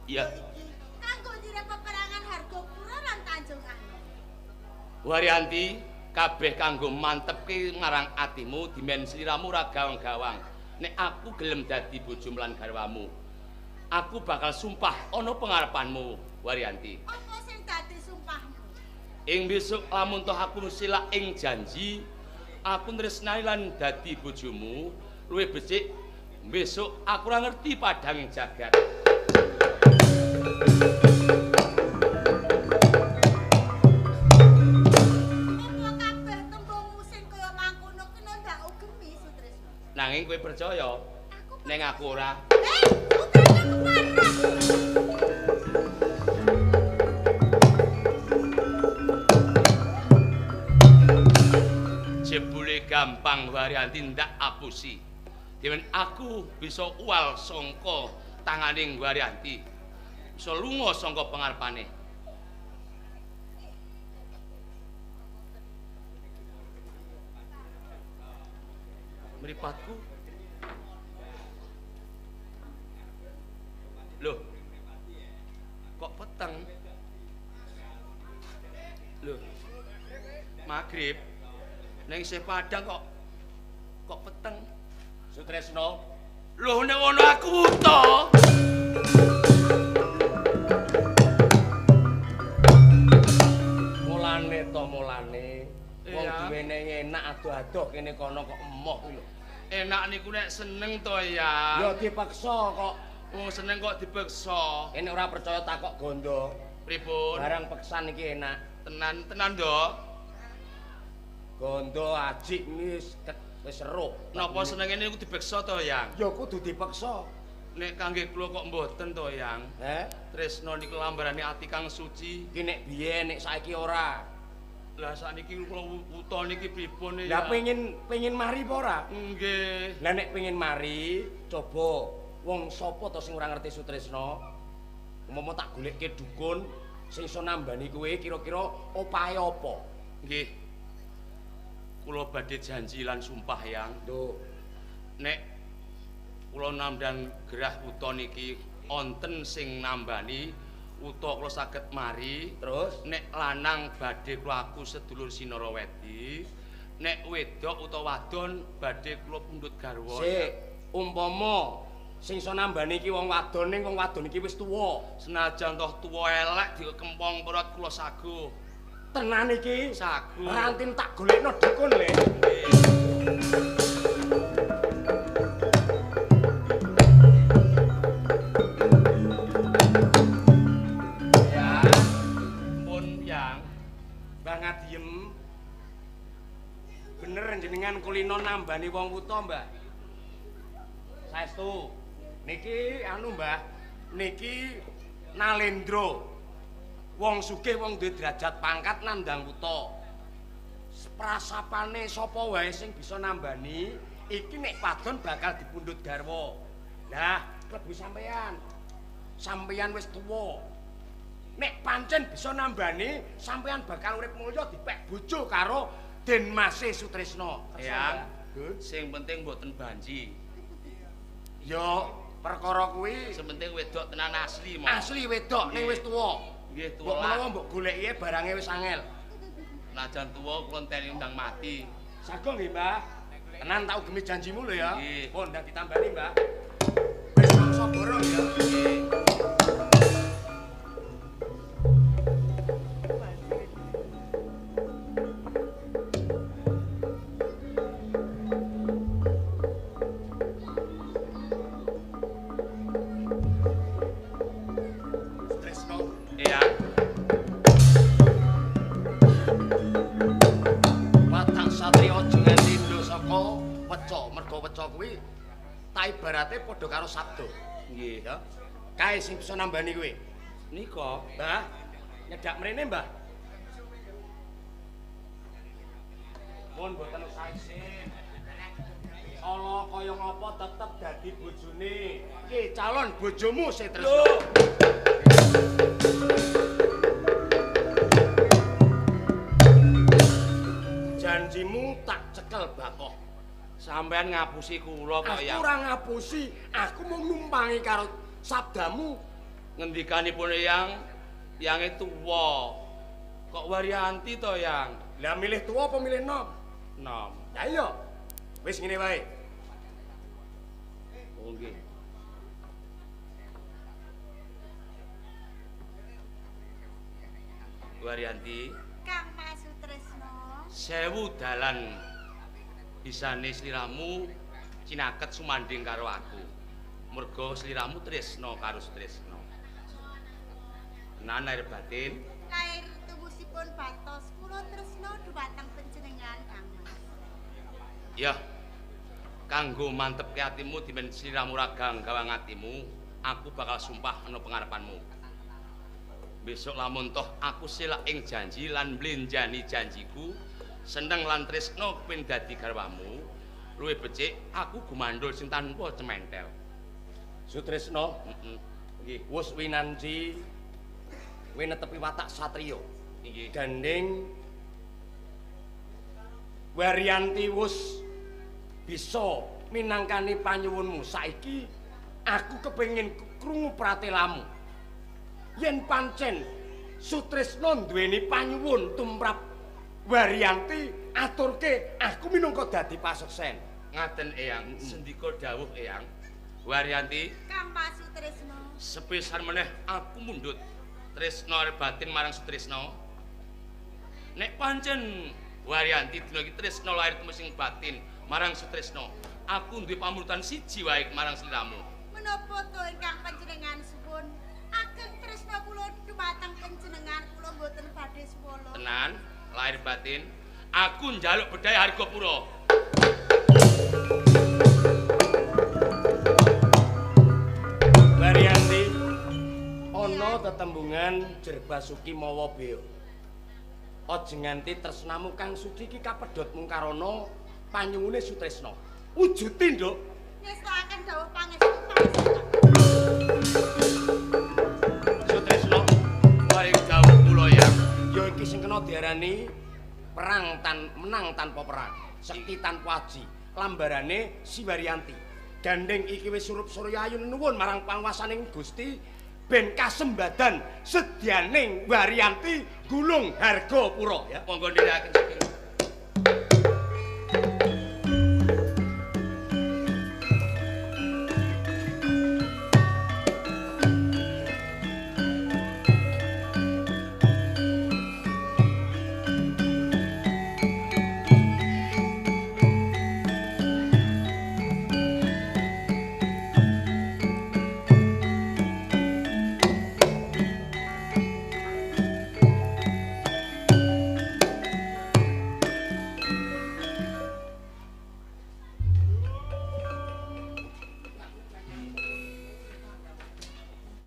Iya. Iki kanggo nyirep peperangan Hargopura lan Tanjung Anom. Waryanti, kabeh kanggo mantepke marang atimu dimen sliramu ora gawang-gawang. Nek aku gelem dadi bojomu lan garwamu, aku bakal sumpah ana pengarepanmu, Waryanti. Apa sing dadi sumpahmu? Ing besok lamun toh aku silak ing janji, Aku tresnani lan dadi bojomu, luwih becik besok aku ora ngerti padhang jagat. Apa kabeh tembungmu sing kaya mangkono kena ndak ugemi Sutrisno? Nanging kowe percaya ning aku ora. Sutrisno keparah. Jebule gampang Waryanti ndak apusi. Dewen aku bisa uwal sangka tanganing Waryanti. Bisa lunga sangka pengarepane. Mripatku. Loh. Kok peteng? Loh. Magrib. Ning isih padhang kok peteng. Sutresno. Loh nek ngono aku wuta. Mulane to mulane wong duwene enak adoh-adoh kene kono kok emoh kuwi lho. Enak niku nek seneng to ya. Ya dipaksa kok. Wong seneng kok dipaksa. Nek ora percaya takok gondo. Pripun? Barang peksan iki enak. Tenan tenan do. Gondo ajik wis wis seruh. Napa senenge niku dipeksa to, Yang? Ya kudu dipeksa. Nek kangge kula kok mboten to, Yang. Heh? Tresna niku lambarane ati kang suci. Iki nek biyen nek saiki ora. Lah sakniki kula wuta niki pripun ya? Lah pengin mari apa ora? Nggih. Lah nek pengin mari, coba wong sapa to sing ora ngerti Sutresna? Umpama tak golekke dukun sing iso nambani kowe kira-kira opahe apa? Nggih. Kula badhe janji lan sumpah, Yang. Lho, nek kula nandhang gerah wuta niki wonten sing nambani wuta kula saged mari. Terus nek lanang badhe kula aku sedulur Sinarawedi, nek wedok utawa wadon badhe kula pundhut garwa. Sik, umpama sing iso nambani iki wong wadon ning wong wadon iki wis tuwa. Senajan toh tuwa elek dikempong perut kula saguh. Tenan iki saguh. Rantin tak golekno dukun le. Ya, pun Yang. Mbah Ngadiem. Bener jenengan kulino nambani wong wuta, Mbah. Saestu. Niki anu, Mbah. Niki Nalendra. Wong sugih wong duwe derajat pangkat nandhang wuta. Prasapane sapa wae sing bisa nambani iki nek padon bakal dipundhut garwa. Lah, klebu sampean. Sampean wis tuwa. Nek pancen bisa nambani, sampean bakal urip mulya dipek bojo karo Den Mase Sutresna. Ya, sing penting mboten banji. Ya, perkara kuwi sing penting wedok tenan asli mo. Asli wedok ning wis tuwa. Nggih, tuwa. Mbok menawa mbok goleki barange wis angel. Najan tuwa kula enteni ndang mati. Sago nggih, Mbah. Tenan tak ugemi janjimu lho ya. Nggih. Pun ndang ditambani, Mbah. Wis mangsa borong ya. Nggih. Ibarate padha karo sabda. Nggih. Ya. Kae sing bisa nambani kowe. Nika, Mbah. Nyedak mrene, Mbah. Mun mboten usah isin. Ala kaya ngapa tetep dadi bojone. Iki calon bojomu Sutresna. Janjimu tak cekel bakoh. Sampean ngapusi kula kok ya. Aku ora ngapusi, aku mung numpangi karo sabdamu. Ngendikanipun Yang, yange tuwa. Kok Waryanti to, Yang? Lah milih tuwa apa milih nom? Nom. Lah iya. Wis ngene wae. Oh nggih. Waryanti, Kang Mas Sutresna. 1000 dalan Bisane sliramu cinaket sumandhing karo aku. Merga sliramu tresna karo Sutresna. Tenan lahir batin. Lahir tumusipun batos kula tresna dhumateng panjenengan Kang Mas. Ya. Kanggo mantepke atimu dimen sliramu ragang gawang atimu, aku bakal sumpah ana pengarepanmu. Besok lamun toh aku selak ing janji lan mlenjani janjiku, seneng lan tresna pin dadi garwamu, luwih becik aku gumandul sing tanpa cementel. Sutresna, nggih, wus winanji kowe netepi watak satriya. Nggih. Gandeng Waryanti wus bisa minangkani panyuwunmu. Saiki aku kepengin krungu pratelamu. Yen pancen Sutresna duweni panyuwun tumrap Waryanti, aturke aku minangka dadi paseksen. Ngaten Eyang, sendika dawuh Eyang. Waryanti, Kang Mas Sutresna. Sepisan meneh aku mundhut tresna batin marang Sutresna. Nek pancen Waryanti dina iki tresna lahir tumusing batin marang Sutresna, aku duwe pamrutan siji wae marang sliramu. Menapa to ingkang panjenengan suwun? Ageng tresna kula dumateng panjenengan kula mboten badhe suwala. Tenan, lahir batin, aku njaluk bedhaya Hargapura. Waryanti, ana tetembungan Jerbasuki mawa bea. Aja nganti tresnamu kang suci iki kapedhot mung karana panyuwune Sutresna. Wujuti, Nduk. Ngestokaken dawuh pangestu pangestu. Sutresna, paring dawuh kula ya. Ya iki sing kena diarani perang tan menang tanpa perang, sekti tanpa aji. Lambarane si Waryanti. Gandeng iki wis surup surya ayu nuwun marang panguwasaning Gusti ben kasembadan sedyaning Waryanti gulung Hargapura ya. Monggo nderekaken saking